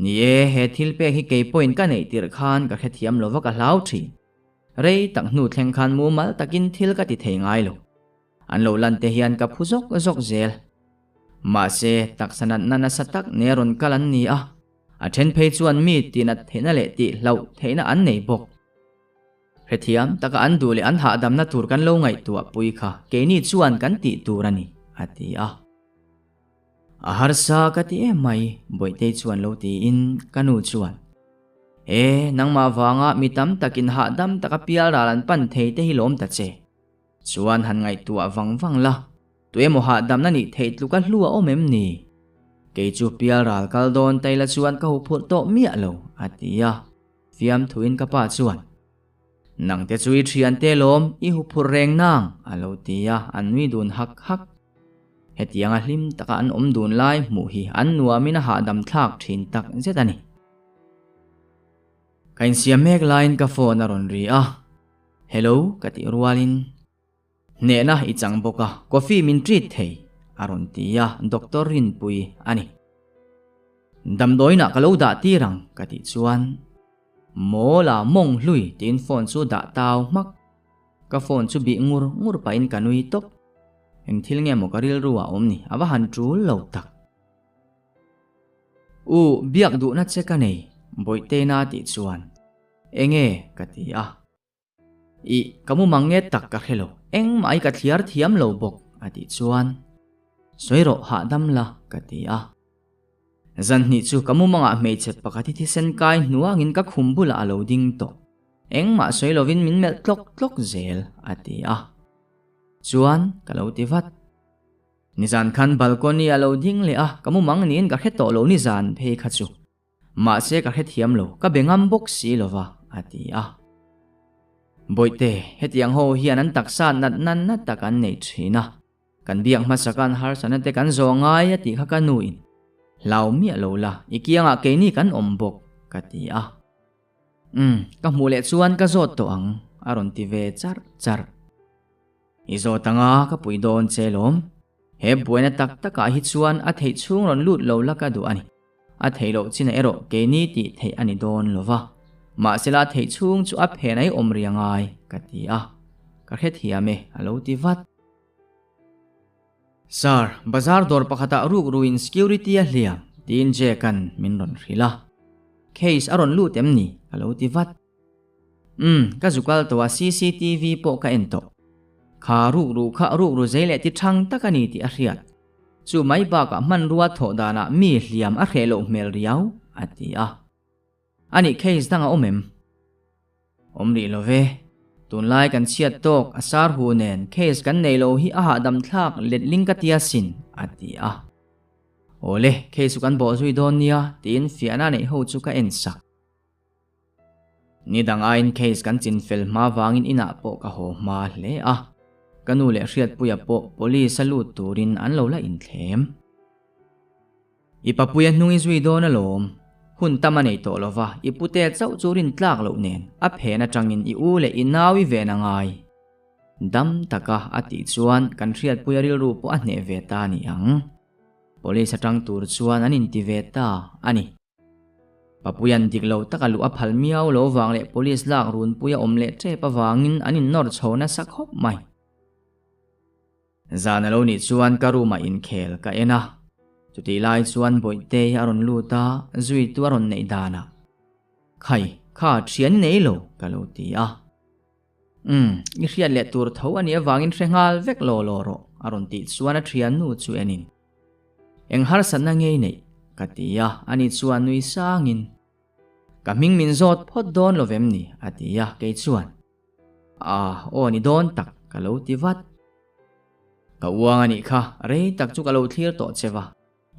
Speaker 1: Ni e, he thil pek hi kei pawhin ka neih tirh khan ka hrethiam lo va ka hlau thin. Rei tak hnu thleng khan mumal takin thil ka ti thei ngai lo. An lo lan te hian ka phu zawk zawk zel. Mahse, taksa natna nasa tak nia rawn kal an ni a, a then phei chuan mi tihnat theihna leh tihhlauh theihna an nei bawk. Hrethiam taka an duh leh an hahdamna tur kan lo ngaihtuah pui kha keini chuan kan tih tur a ni, a ti a. A harsa ka ti em mai, Bawihtei chuan lo tiin ka nu chuan, E, nangmah vanga mi tam takin hahdam taka pial ral an pan thei te hi lawm ta che. Chuan han ngaihtuah vang vang la, tuemaw hahdamna nih theih tluka hlu a awm em ni? Kei chu pialral kal dawn taila chuan ka huphurh tawh miah lo, a ti a. Fiamthuin ka pa chuan, Nangte chu i thiante lawm, i huphurh reng nang, a lo ti a, an nui dun hak hak. Hetianga hlim taka an awm dun lai hmuh hi an nuamin a hahdam thlak thin tak zet a ni. Ka insiam mek laiin ka phone a rawn ri a, Hello ka tih rualin, Hnehna i chang bawk a, coffee min treat thei, a rawn ti a, Doctor Rinpui a ni. Damdawiinah ka lo dah tir ang, ka tih chuan, Maw la mawng hlui tiin phone chu dah tau hmak. Ka phone chu bih ngur ngur pahin ka nui tawp. Eng thil nge maw ka rilru ah awm ni, a va han tul lo tak. U, biak duhna che ka nei, Bawihtena tih chuan, Enge? ka ti a. Ih, ka mu mang nge tak ka hre lo, engmah hi ka thliar thiam lo bawk, a tih chuan, Sawi rawh, hahdam la, ka ti a. Zan hnih chu ka mu mangah hmeichhe pakhat hi thisen kai hnuangin ka khum bulah a lo ding tawh. Engmah sawi lovin min melh tlawk tlawk zel, a ti a. Chuan, ka lo ti vat. Nizan khan balcony a lo ding leh a, ka mu mang niin ka hre tawh lo nizan phei kha chu. Mahse ka hrethiam lo, ka be ngam bawk si lo va, a ti a. Bawihte, hetiang ho hian an taksa nat nan na tak an nei thin a. Kan biak hmasa kan harsatna te kan zawh ngai a tih kha ka nuin. Hlau miah lo la, i kiangah keini kan awm bawk, ka ti a. Umm, ka hmuh leh chuan ka zawt tawh ang, a rawn ti ve charh charh. I zawt anga ka pui dawn che lawm. He buaina tak takah hi chuan a theih chhung rawn lut lo la ka duh a ni. A theih loh chinah erawh keini tih theih a ni dawn lo va. Mahsela a theih chhung chu a phen ai awm ri angai, ka ti a. Ka hrethiam e, a lo ti vat. Sir, bazar dawr pakhatah rukruin security a hliam, tiin Jack-a'n min rawn hrilh a. Case a rawn lut em ni? ka lo ti vat. Umm, ka zu kal tawh a cctv pawh ka en tawh. Kha rukru kha rukru zei leh ti thang tak a ni tih a hriat. Chu mai bakah hmanrua thawh danah mi hliam a hreh loh hmel riau, a ti a. Anih case dang a awm em? Awm rih lo ve. Tunlai kan chhiat tawk a sar hu nen case kan nei lo hi a hahdam thlak letling ka tia sin, a ti a. Awle, case chu kan bawh zui dawn nia, tiin fiahna neih ho chu ka en sak. Ni dang aiin case kan chin fel hma vangin inah pawh ka haw hma hle a, ka nu leh Hriatpuia pawh police a lut turin an lo la inthlem. I papuia hnung i zui dawn alawm, hun tam a nei tawh lova i pute chauh chu rin tlak loh nen a phen atangin i u leh i nau i ven a ngai. Dam taka a tih chuan kan Hriatpuia rilru pawh a hneh ve ta ni ang. Police atang tur chuan an inti ve ta a ni. Papuia'n dik lo taka luh a phal miau lo vang leh police lak runpui a awm leh tep avangin an innawr chho nasa khawp mai. Zan a lo nih chuan ka room ah inkhel ka en a, chutih lai chuan Bawihtei a rawn lut a, zuitu a rawn neih danah, Khai, kha thian i nei lo, ka lo ti a. Umm, i hriat leh tur tho a nih avangin hre nghal vek law law rawh, a rawn tih chuan a thiannu chu enin. Eng harsatna ngei neih? ka ti a, ani chuan nui sangin, Ka hming min zawt phawt dawn lo vem ni? a ti a, kei chuan, Ah, aw ni dawn tak, ka lo ti vat. Ka uang a nih kha, rei tak chu ka lo thlir tawh che va,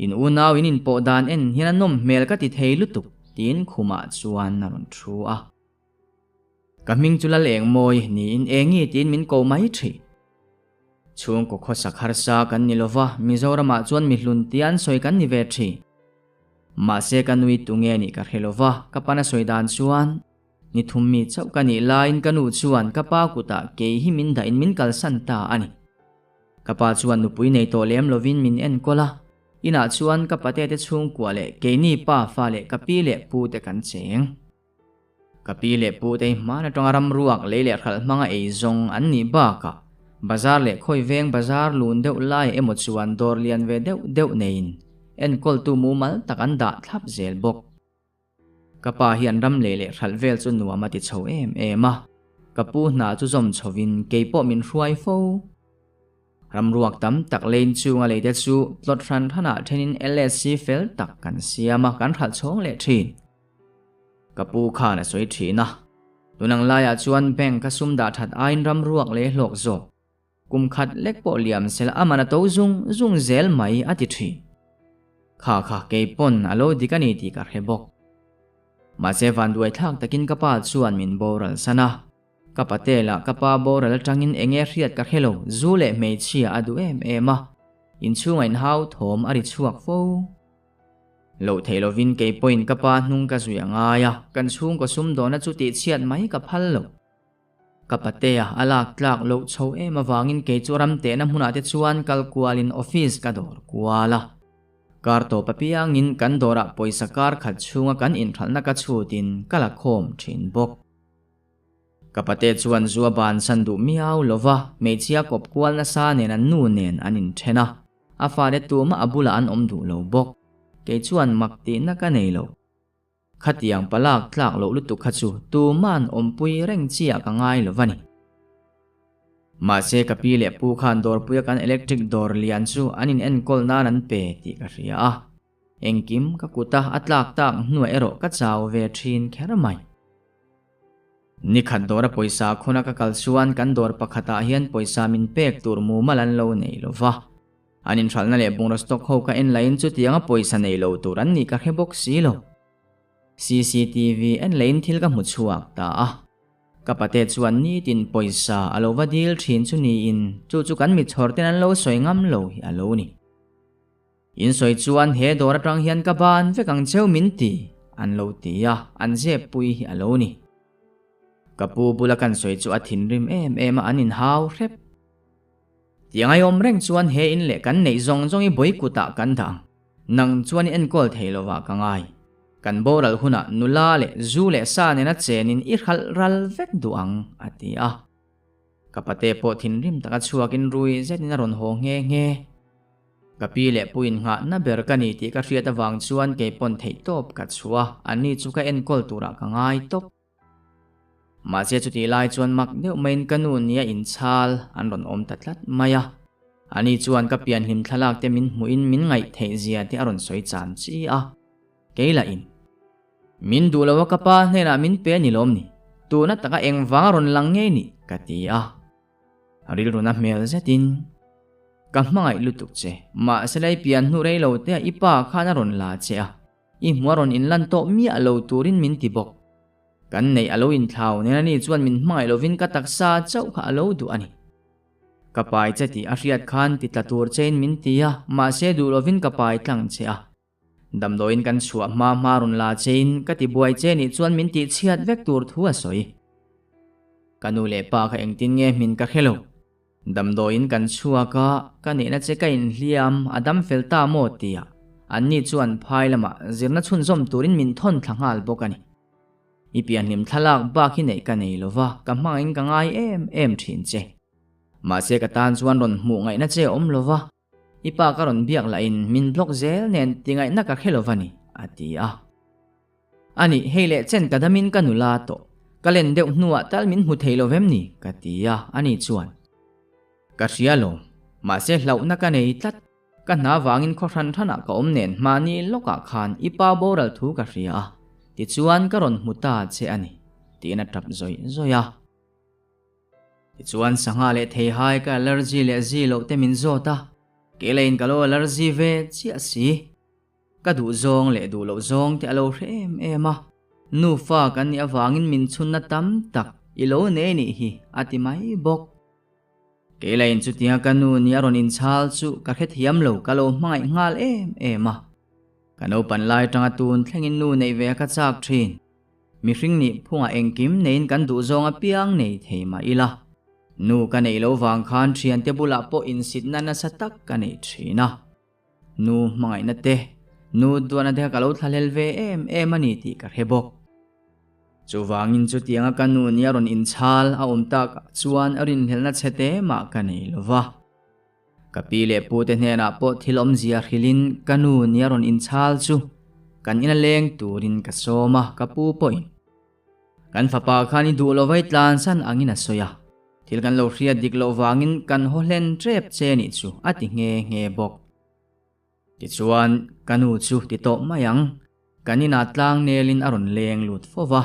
Speaker 1: in unau in inpawh dan en hian a nawm hmel ka ti thei lutuk, tiin khumah chuan a rawn thu a. Ka hming chu Lal Engmawi niin Engi tiin min ko mai thin. Chhungkaw khawsak harsa kan ni lova, Mizoramah chuan mihlun tia an sawi kan ni ve thin. Mahse ka nui tu nge nih ka hre lova, ka pana sawi dan chuan ni thum mi chauh ka nih laiin ka nu chuan ka pa kutah kei hi min dahin min kalsan ta a ni. Ka pa chuan nupui nei tawh lem lovin min enkawl a, inah chuan ka pate te chhungkua leh keini pa fa leh ka pi leh pu te kan cheng. Ka pi leh pu te hi hman atanga ram ruak lei leh hralh hmanga ei zawng an nih bakah bazar leh khawi veng bazar lun deuh lai emaw chuan dawr lian ve deuh deuh neiin enkawltu mumal tak an dah thlap zel bawk. Ka pa hian ram lei leh hralh vel chu nuam a ti chho em em a, ka pu hna chu zawm chhovin kei pawh min hruai fo. Ram ruak tam tak lane chunga leite chu plot hran hranah thenin LSC fel tak kan siam a, kan hralh chhawng leh thin. Ka pu khan a sawi thin a, tun ang laiah chuan bank a sum dah that aiin ram ruak leh hlawk zawk. Kum khat lek pawh liam sela a man a to zung zung zel mai a ti thin. Kha kha kei pawn a lo dik a ni tih ka hre bawk. Mahse vanduai thlak takin ka pa chuan min boral san a. Ka pate lah ka pa boral atangin enge hriat ka hre lo, zu leh hmeichhia a duh em em a. Inchhunga inhau thawm a ri chhuak fo. Loh theih lovin kei pawhin ka pa hnung ka zui a ngai a, kan chhungkaw sumdawhna chu tihchhiat mai ka phal lo. Ka patea a lak tlak loh chho em avangin kei chu ram tehna hmunah te chuan kal kualin office ka dawr kual a. Kar tawp apiangin kan dawrah pawisa kar khat chhunga kan inhralhna ka chhutin ka la khawm thin bawk. Ka pate chuan zu a bansan duh miau lova, hmeichhia kawp kual nasa nen an nu nen an inthen a, a fate tumah a bulah an awm duh lo bawk. Kei chuan mak tihna ka nei lo. Khatiang palak tlak loh lutuk kha chu tuman awmpui reng chiah ka ngai lo va ni. Mahse ka pi leh pu khan dawrpuia kan electric dawr lian chu an in enkawl nan an pe tih ka hria a. Engkim ka kuta a tlak tak hnuah erawh ka chau ve thin kher mai. Nikhat dawra pawisa khawna ka kal chuan kan dawr pakhatah hian pawisa min pek tur mumal an lo nei lo va. An inhralhna leh bungraw stock ho ka en laiin chutianga pawisa nei lo tur an nih ka hre bawk si lo. Cctv en laiin thil ka hmu chhuak ta a. Ka pate chuan nitin pawisa a lo va dil thin chu niin chu chu kan mitchhawr ten an lo sawi ngam lo hi a lo ni. In sawi chuan he dawr atang hian ka ban vek ang cheu min ti an lo ti a, an zep pui hi a lo ni. Ka pu bula kan sawi chu a thinrim em em a an inhau hrep. Tiang ai awm reng chuan he in leh kan neih zawng zawng i bawi kutah kan dah ang. Nang chuan i enkawl thei lovah ka ngai. Kan boral hunah nula leh zu leh sa nena chenin i hralh ral vek duh ang, a ti a. Ka pate pawh thinrim taka chhuakin rui zetin a rawn haw nghe nghe. Ka pi leh pu innghahna ber ka ni tih ka hriat avang chuan kei pawn theihtawp ka chhuah a, anni chu ka enkawl turah ka ngai tawp. Mahse chutih lai chuan mak deuh maiin ka nu nia inchhal an rawn awm ta tlat mai a. Ani chuan ka pianhlim thlalak te min hmuhin min ngaih theih zia te a rawn sawi chan chi a. Kei lah in. Min duh lo a ka pa hnenah min pe a ni lawm ni? Tuna taka engvang a rawn lang ngei ni? ka ti a. Rilruna hmel zetin, Ka hmangaih lutuk che, mahse lei pian hnu rei lo te ah i pa khan a rawn la che a. I hmuh a rawn inlan tawh miah lo turin min ti bawk. Kan neih a lo inthlau nen ani chuan min hmangaih lovin ka taksa chauh kha a lo duh a ni. Ka pai che tih a hriat khan ti tla tur chein min ti a, mahse duh lovin ka pai tlang che a. Damdawiin kan chhuah hma hma rawn la chein ka ti buai che nih chuan min tih chhiat vek tur thu a sawi. Ka nu leh pa kha engtin nge hmin ka hre lo. Damdawiin kan chhuak a, ka nehna che ka inhliam, a dam fel ta maw tia anni chuan phai lamah zirna chhunzawm turin min thawn thla nghal bawk a ni. I pianhlim thlalak bak hi neih ka nei lo va, ka hmangin ka ngai em em thin che. Mahse ka tan chuan rawn hmuh ngaihna che a awm lo va, i pa ka rawn biak lahin min block zel nen ti ngaihna ka hre lo va ni, a ti a. A nih, hei leh chen ka damin ka nula tawh. Ka len deuh hnuah tal min hmu thei lo vem ni? ka ti a, ani chuan. Ka hria lo, mahse hlauhna ka nei tlat. Ka hna vangin khaw hran hranah ka awm nen mahni lawkah khan i pa boral thu ka hria a, tichuan ka rawn hmu ta che a ni, tiin a tap zawih zawih a. Tichuan sangha leh theihai ka allergy leh zi loh te min zawt a, kei lahin ka lo allergy ve chiah si. Ka duh zawng leh duh loh zawng te a lo hre em em a, nufa kan nih avangin min chhunna tam tak i lo nei nih hi a ti mai bawk. Kei lahin chutianga ka nu nih a rawn inchhal chu ka hrethiam lo, ka lo hmangaih nghal em em a. Ka naupan lai atanga tun thlengin nu neih ve a ka chak thin. Mihring nih phungah engkim neiin kan duh zawng apiang nei thei mah ila. Nu ka neih loh vang khan thiante bulah pawh insitna nasa tak ka nei thin a. Nu hmangaihna te, nu duahna te kha ka lo thlahlel ve em em a ni tih ka hre bawk. Chuvangin chutianga ka nu nia rawn inchhal a awm takah chuan rinhlelhna chhe te mah ka nei lo va. Ka pi leh pu te hnenah pawh thil awmzia hrilhin ka nu nia rawn inchhal chu kan ina leng turin ka sawm a, ka pu pawhin kan fapa khan i duh lo vai tlansan angin a sawi a. Thil kan lo hriat dik loh vangin kan haw hlen tep che nih chu a ti nghe nghe bawk. Tichuan, ka nu chu ti tawh mai ang. Kan inah tlang nelin a rawn leng lut fo va.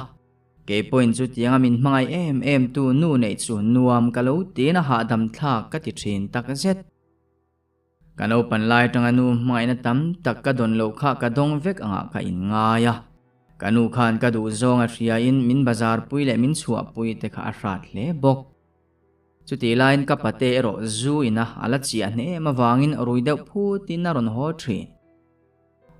Speaker 1: Kei pawhin chutianga min hmangaih em em tu nu neih chu nuam ka lo tiin a hahdam thlak ka ti thin tak zet. Ka naupan lai atanga nu hmangaihna tam tak ka dawn loh kha ka dawng vek angah ka inngai a. Ka nu khan ka duh zawng a hriain min bazar pui leh min chhuah pui te kha a hrat hle bawk. Chutih laiin ka pate erawh zu ina a la chiah hneh em avangin rui deuh phutin a rawn haw thin.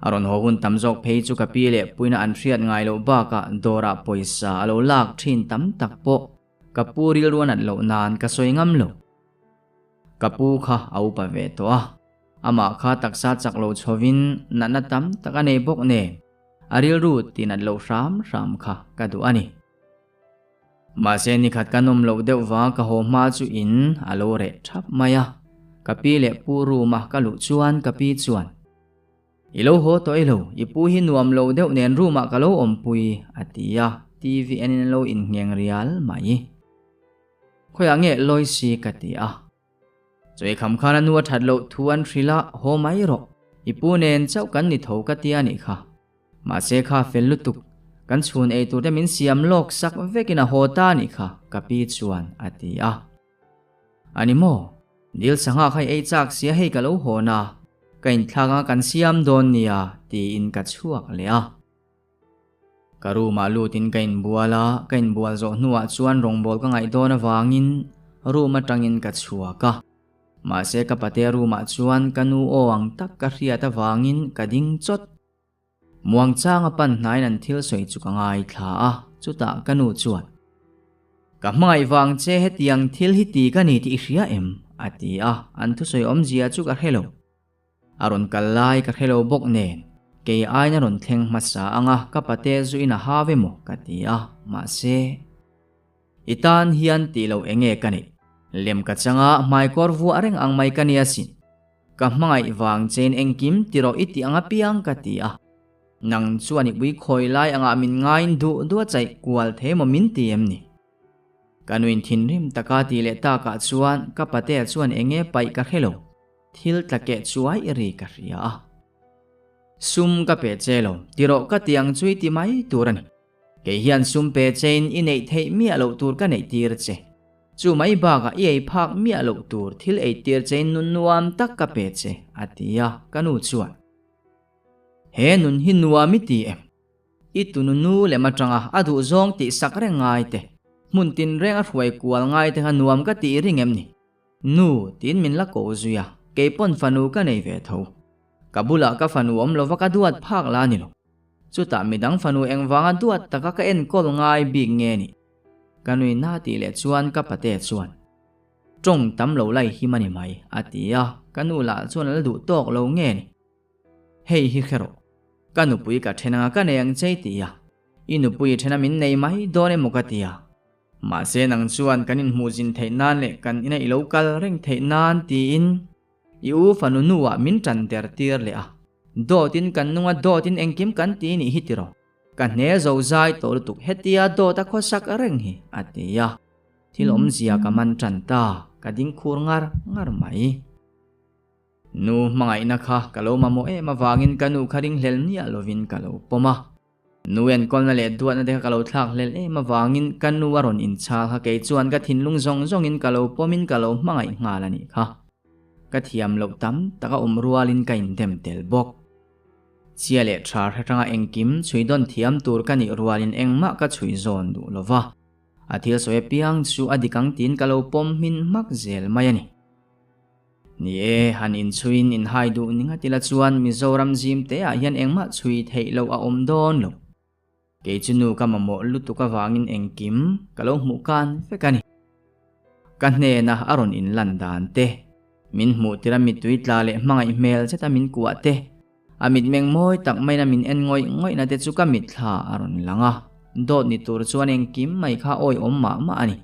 Speaker 1: A rawn haw hun tam zawk phei chu ka pi leh puina an hriat ngai loh bakah dawrah pawisa a lo lak thin tam tak pawh ka pu rilru a nat loh nan ka sawi ngam lo. Ka pu kha a upa ve tawh a, amah kha taksa chak lo chhovin natna tam tak a nei bawk nen a rilru ti nat loh hram hram kha ka duh a ni. Mahse nikhat ka nawm loh deuh va ka haw hma chu in a lo reh thap mai a, ka pi leh pu room a ka luh chuan ka pi chuan, I lo haw tawh ilo, i pu hi nuam lo deuh nen room ah ka lo awmpui a ti a, TV en in an lo inngheng rial mai. Khawiah nge Loisi ka ti a. Chawi kham khan a nu a that loh thu an hrilh a, haw mai rawh. I pu nen chauh kan ni tho ka ti a nih kha. Mahse kha fel lutuk, kan chhun ei tur te min siam lawk sak vekin a haw ta a nih kha, ka pi chuan a ti a. A ni maw? Dil sangha kha i ei chak sia hei ka lo hawn a, ka inthlak anga kan siam dawn nia tiin ka chhuak leh a. Ka room ah lutin ka inbual a, ka inbual zawh hnuah chuan rawngbâwl ka ngaih dawn avangin room atangin ka chhuak a. Mahse ka patea room ah chuan ka nu aw ang tak ka hriat avangin ka ding chawt. Muangchanga pan hnaiin an thil sawi chu ka ngaithla a, chutah ka nu chuan, Ka hmangaih vang che hetiang thil hi ti ka ni tih i hria em? a ti a, an thusawi awmzia chu ka hre lo. A rawn kal lai ka hre lo bawk nen, kei aiin a rawn thleng hmasa ang a, ka pate zu in a hau emaw ka ti a, mahse, I tan hian tih loh eng nge ka neih? Lem ka chang a, hmaikawr vuah reng ang mai ka nia sin. Ka hmangaih vang chein engkim ti rawh i tih ang apiang ka ti a. Nang chuan i ui khawi lai angah min ngaiin duh duh a chaih kual thei emaw min ti em ni? Ka nuin thinrim taka tih leh takah chuan ka patea chuan eng nge paih ka hre lo. Thil tla keh chuai i ri ka hria a. Sum ka pe che lo, ti rawh ka ti ang chu i ti mai tur a ni. Kei hian sum pe chein i neih theih miah loh tur ka neih tir che. Chu mai bakah i ei phak miah loh tur thil ei tir chein nun nuam tak ka pe che, a ti a, ka nu chuan. He nun hi nuam i ti em? I tunu nu lem atanga a duh zawng tih sak reng ngai te, hmun tinreng a hruai kual ngai te kha nuam ka tih ring em ni? Nu, tiin min la ko zui a, kei pawn fanu ka nei ve tho. Ka bulah ka fanu awm lova ka duat phak la ni lo. Chutah midang fanu engvanga duat taka ka enkawl ngai bik nge ni? Ka nui na tih leh chuan ka pate chuan, Tawng tam lo lai him a ni mai, a ti a, ka nu lah chuan a la duh tawk lo nge ni? Hei hi hre rawh, ka nupui ka then anga ka nei ang che i ti a, i nupui i thena min nei mai dawn emaw ka ti a, Mahse nang chuan kan inhmuh zin theih nan leh kan ina i lo kal reng theih nan tiin i u fanu nuah min tan der tir leh a. Dawtin kan nung a dawtin engkim kan ti nih hi tiraw. Ka hne zo zai tawh lutuk hetia dawt a khawsak reng hi a ti a. Thil awmzia ka man tan ta, ka ding khur ngar ngar mai. Nu hmangaihna kha ka lo mamawh em avangin ka nu kha ringhlel miah lovin ka lo pawm a. Nu enkawlna leh duatna te kha ka lo thlak hlel em avangin ka nu a rawn inchhal kha kei chuan ka thinlung zawng zawngin ka lo pawmin ka lo hmangaih nghal a nih kha. Ka thiam loh tam tak a awm rualin ka indem tel bawk. Chhia leh tha hretanga engkim chhui dawn thiam tur ka nih rualin engmah ka chhui zawn duh lo va. A thil sawi apiang chu a dik ang tiin ka lo pawm hmin hmak zel mai a ni. Ni e, han inchhuiin inhai duh ni ngat ila chuan Mizoram zim te ah hian engmah chhui theih loh a awm dawn lo. Kei chu nu ka mamawh lutuk avangin engkim ka lo hmuh kan vek a ni. Ka hnena a rawn inlan dan te, min hmuh tir a mittui tla leh hmangaih hmel zeta min kuah te, a mitmeng mawi tak maina min en ngawih ngawihna te chu ka mitthla a rawn lang a, dawt ni tur chuan engkim mai kha awihawm mah mah a ni.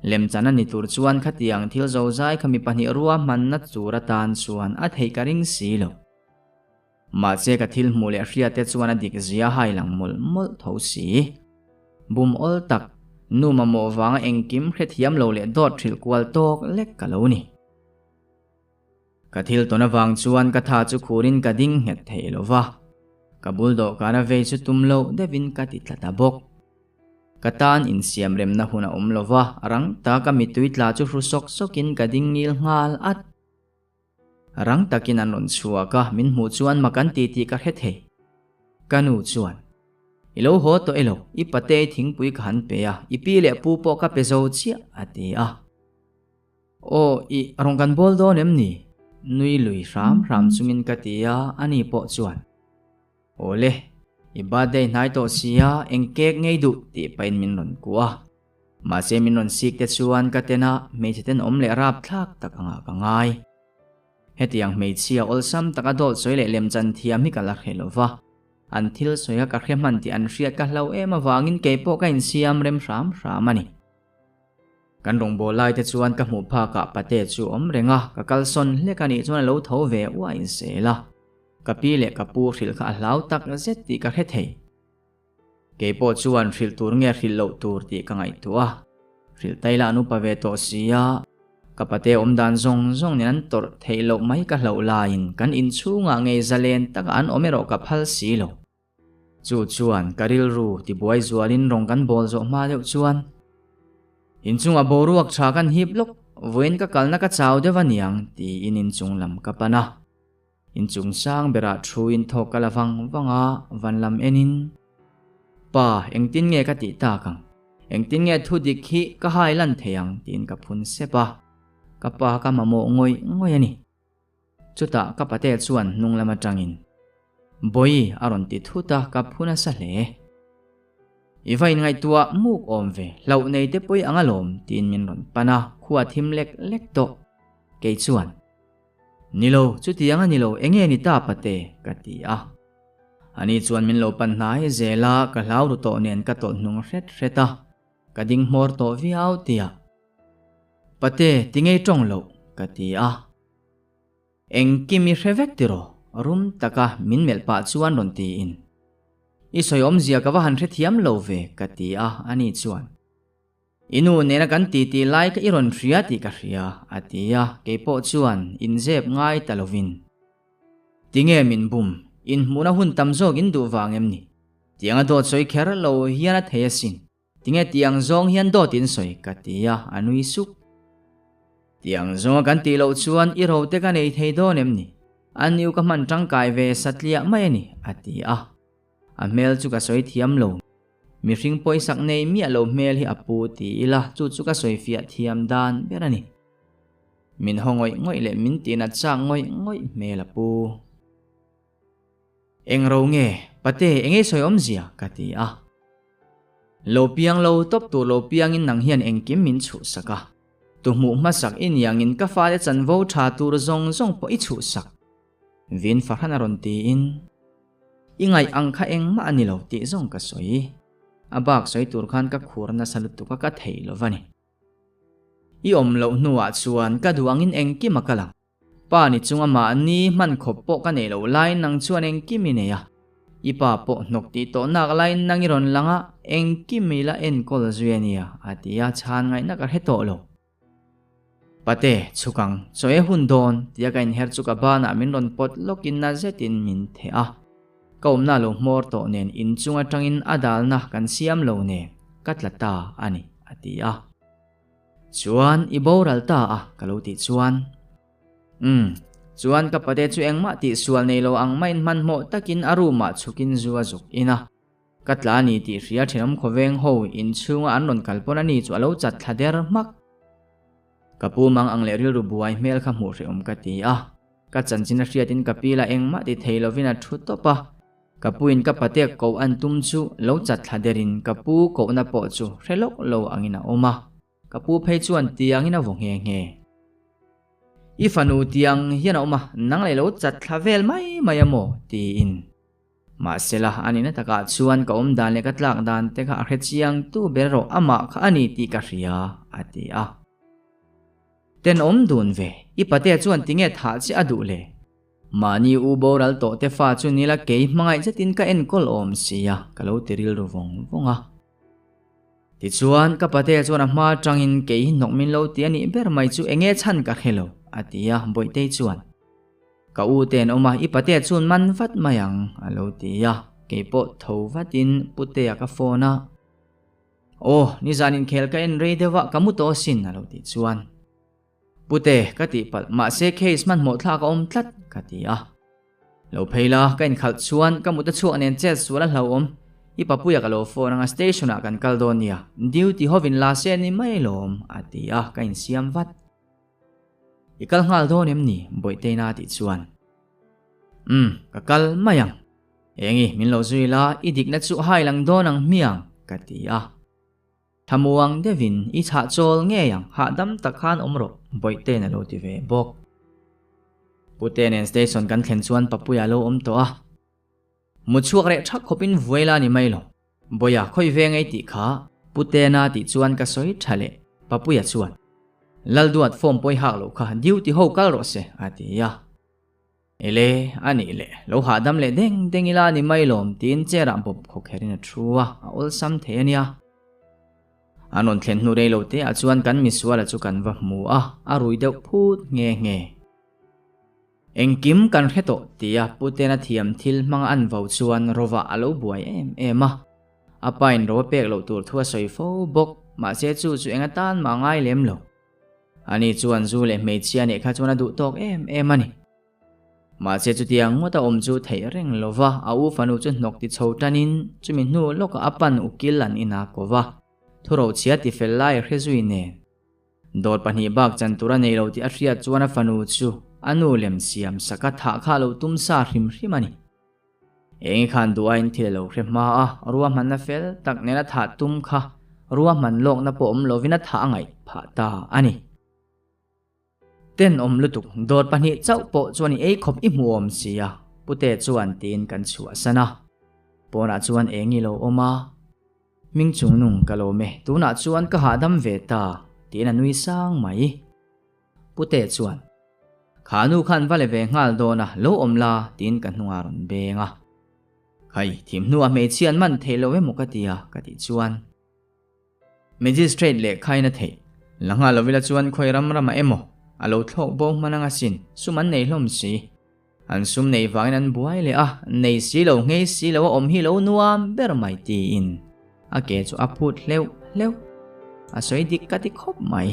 Speaker 1: Lemchan a ni tur chuan khatiang thil zozai kha mi pahnih ruahmanna tur atan chuan a theih ka ring si lo. Mahse ka thil hmuh leh hriat te chuan a dik zia hai lang mawlh mawlh tho si. Bum awl tak, nu mamawh vanga engkim hrethiam lo leh dawt hrilh kual tawk lek ka lo ni. Ka thil tawn avang chuan ka tha chu khurin ka ding nghet thei lo va, ka bul dawhkana vei chu tum loh deuhin ka ti tla ta bawk. Ka tan insiam remna hun a awm lo va, rang taka mittui tla chu hru sawk sawkin ka ding ngil nghal at. Rang takin an rawn chhuak a, min hmuh chuan mak an ti tih ka hre thei. Ka nu chuan, I lo haw tawh elo, i patei thingpui ka han pe a, i pi leh pu pawh ka pe zo chiah, a ti a. Aw, i rawn kan bawl dawn em ni? Nui lui hram hram chungin ka ti a, ani pawh chuan, Awle, i birthday hnai tawh sia, eng cake ngei duh tih pahin min rawn kuah a. Mahse min rawn sik te chuan ka ten a, hmeichhe tenawm leh rapthlak tak angah ka ngai. Hetiang hmeichhia awlsam taka dawt sawi leh lemchan thiam hi ka la hre lo va, an thil sawi a ka hre hman tih an hriat ka hlau em avangin kei pawh ka insiam rem hram hram a ni. Kan rawngbâwl lai te chuan ka hmuh phakah pate chu awm reng a, ka kalsawn hlek a nih chuan a lo tho ve uain sel a. Ka pi leh ka pu hrilh kha a hlau tak zet tih ka hre thei. Kei pawh chuan hrilh tur nge hrilh loh tur tih ka ngaihtuah a, hrilh tai lah an upa ve tawh si a, ka pate awm dan zawng zawng nen an tawrh theih loh mai ka hlauh laiin kan inchhungah ngei zalen taka an awm erawh ka phal si lo. Chu chuan ka rilru tibuai zualin rawng kan bawl zawh hma deuh chuan inchungah boruak tha kan hip lawk, vawiin ka kalna ka chau deuh a niang tiin inchung lam ka pan a. Inchung sang berah thuin thawk ka la vang vang a, van lam enin, Pa, engtin nge ka tih tak ang? Engtin nge thu dik hi ka hai lan thei ang? tiin ka phun sep a, ka pa ka mamawh ngawih ngawih a ni. Chutah ka pate chuan hnung lam atangin, Bawi a rawn ti thut a, ka phu nasa hle. I va inngaihtuah muk awm ve, hlauh nei te pawh i ang alawm, tiin min rawn pan a, khua thim lek lek tawh. Kei chuan. Ni lo, chutiang a ni lo, enge ni ta pate? ka ti a. Ani chuan min lo pan hnai zel a, ka hlau ru tawh nen ka tawlh hnung hret hret a, ka ding hmawr tawh viau tia. Pate, ti ngei tawng loh? ka ti a. Engkim i hre vek tiraw? rum taka min melh pah chuan rawn tiin. I sawi awmzia ka va han hrethiam lo ve, ka ti a, ani chuan. I nu nena kan titi lai ka i rawn hria tih ka hria, a ti a, kei pawh chuan inzep ngai ta lovin. Tinge min bum, inhmuhna hun tam zawk in duh vang em ni? Tianga dawt sawi kher lo hian a thei asin. Tinge tiang zawng hian dawt in sawi, ka ti a, a nui suk. Tiang zawnga kan tih loh chuan i rote ka nei thei dawn em ni? A niu ka hman tangkai ve satliah mai a ni, a ti a. A hmel chu ka sawi thiam lo. Mihring pawisak nei miah lo hmel hi a pu ti ila chu chu ka sawi fiah thiam dan ber a ni. Min haw ngawih ngawih leh min tinat chak ngawih ngawih hmel a pu. Eng ro nge, pate eng ei sawi awmzia? ka ti a. Lo piang lo tawp tur lo piangin nang hian engkim min chhuhsak a. Tu hmuh hmasak i niangin ka fate chanvo tha tur zawng zawng pawh i chhuhsak. Vin fahran a rawn tiin, I ngaih ang kha engmah a ni lo tih zawng ka sawi. A bak sawi tur khan ka khur nasa lutuk a ka thei lo va ni. I awm loh hnuah chuan ka duh angin engkim a kal ang. Pa ni chunga mahni hman khawp pawh ka neih loh laiin nang chuan engkim i nei a. I pa pawh hnawk tih tawh nak laiin nang i rawn lang a, engkim i la enkawl zui a nia, a ti a, chhan ngaihna ka hre tawh lo. Pate, chhuk ang, chaw e hun dawn, tia ka inher chu ka banah min rawn pawt lawkin na zetin min theh a. Ka awmna lo hmawr tawh nen inchung atangin a dalna kan siam lo nen ka tla ta a ni, a ti a. Chuan i boral ta a, ka lo tih chuan. Umm, chuan ka pate chu engmah tihsual nei lo ang maiin hmanhmawh takin a room ah chhukin zu a zuk in a. Ka tla a ni tih hria thenawm khawveng ho inchhunga an rawn kal pawn a ni chu a lo chat thla der hmak. Ka pu mang ang leh rilru buai hmel kha hmuh hrehawm ka ti a, ka chanchin a hriatin ka pi la engmah ti thei lovin a thu tawp a, ka puin ka patek koh an tum chu lo chat thla derin ka pu kohna pawh chu hre lawk lo angin a awm a, ka pu phei chuan tiangin a vaw nghe nghe. I fanu tiang hian a awm a, nang leh lo chat thla vel mai mai a maw? tiin. Mahsela, a nihna takah chuan ka awm dan leh ka tlak dan te kha a hre chiang tu ber erawh amah kha a ni tih ka hria, a ti a. Tenawm dun ve, i patea chuan tinge thah che a duh le? Mahni u boral tawh te fa chu nila kei hmangaih zetin ka enkawl awm sia, ka lo ti rilru vawng vawng a. Tichuan, ka patea chuan a hma atangin kei hi hnawk min lo ti a nih ber mai chu enge chhan ka hre lo, a ti a, Bawihtei chuan. Ka u te an awm a, i patea chuan man vat mai ang, a lo ti a, kei pawh tho vatin Putea ka phone a. Aw, nizan inkhel ka en rei deuh a, ka mu tawh asin, a lo tih chuan. Pute, ka tihpalh, mahse case hmanhmawh thlak a awm tlat, ka ti a. Lo phei la, ka inkhalh chuan ka mut a chhuak nen chet sual a hlauhawm. I papuia ka lo phone anga station ah kan kal dawn nia, duty hovin la se ni mai lawm, a ti a, ka insiam vat. I kal nghal dawn em ni? Bawihteina a tih chuan. Umm, ka kal mai ang. Engi, min lo zui la, i dikna chu hai lang dawn ang hmiang, ka ti a. Thlamuang deuhin i chhah chawl ngei ang, hahdam tak khan awm rawh, Bawihtein a lo ti ve bawk. Pute nen station kan thlen chuan Papuia a lo awm tawh a. Mu chhuak reh thak khawpin vuai la ni mai lo. Bawiha khawi ve ngei tih kha Putena tih chuan ka sawi tha leh Papuia chuan, Lalduat form pawi hak loh kha duty ho kal rawh se, a ti a. Ele, a nih leh, lo hahdam leh deng deng ila ni mai lawm tiin chair ah bawp khaw kherin a thu a, a awlsam thei a nia. An rawn thlen hnu rei lo te ah chuan kan misuala chu kan va hmu a, a rui deuh phut nghe nghe. Engkim kan hre tawh tia Putena thiam thil hmanga an vo chuan Rova a lo buai em em a. A pain ro a pek loh tur thu a sawi fo bawk, mahse chu chu eng atan mah a ngai lem lo. Ani chuan zu leh hmeichhia neih kha chuan a duh tawk em em a ni. Mahse chutiang ngawt a awm chu theih reng lo va, a u fanu chu hnawk ti chho tanin chumi hnu lawkah a pan ukil an ina ko va, thurochhia ti fel lai a hre zui nen. Dawr pahnih bak chan tur a nei lo tih a hriat chuan a fanu chu a nu lem siam sak a thah kha a lo tum sa hrim hrim a ni. Eng khan duh aiin thil a lo hre hma a, ruahmanna fel tak nena thah tum kha ruahman lawkna pawh awm lovin a thah a ngaih phah ta a ni. Tenawm lutuk, dawr pahnih chauh pawh chuan i ei khawp i hmu awm si a, Pute chuan tiin kan chhuahsan a. Pawnah chuan eng i lo awm a. Hming chungnung ka lawm e, tunah chuan ka hahdam ve ta, tiin a nui sang mai. Pute chuan, Kha nu khan va le ve nghal dawn a, lo awm la, tiin ka hnungah a rawn beng a. Khai, thim hnuah hmeichhia an man thei lo emaw ka ti a, ka tih chuan. Magistrate leh khain a theih. La nghal lovila chuan khawi ram ramah emaw a lo thlawk bo hman anga sin, sum an nei hlawm si. An sum nei vangin an buai leh a, nei si lo nghei si lo a awm hi lo nuam ber mai tiin a ke chu a phut hleuh hleuh. A sawi dik ka ti khawp mai.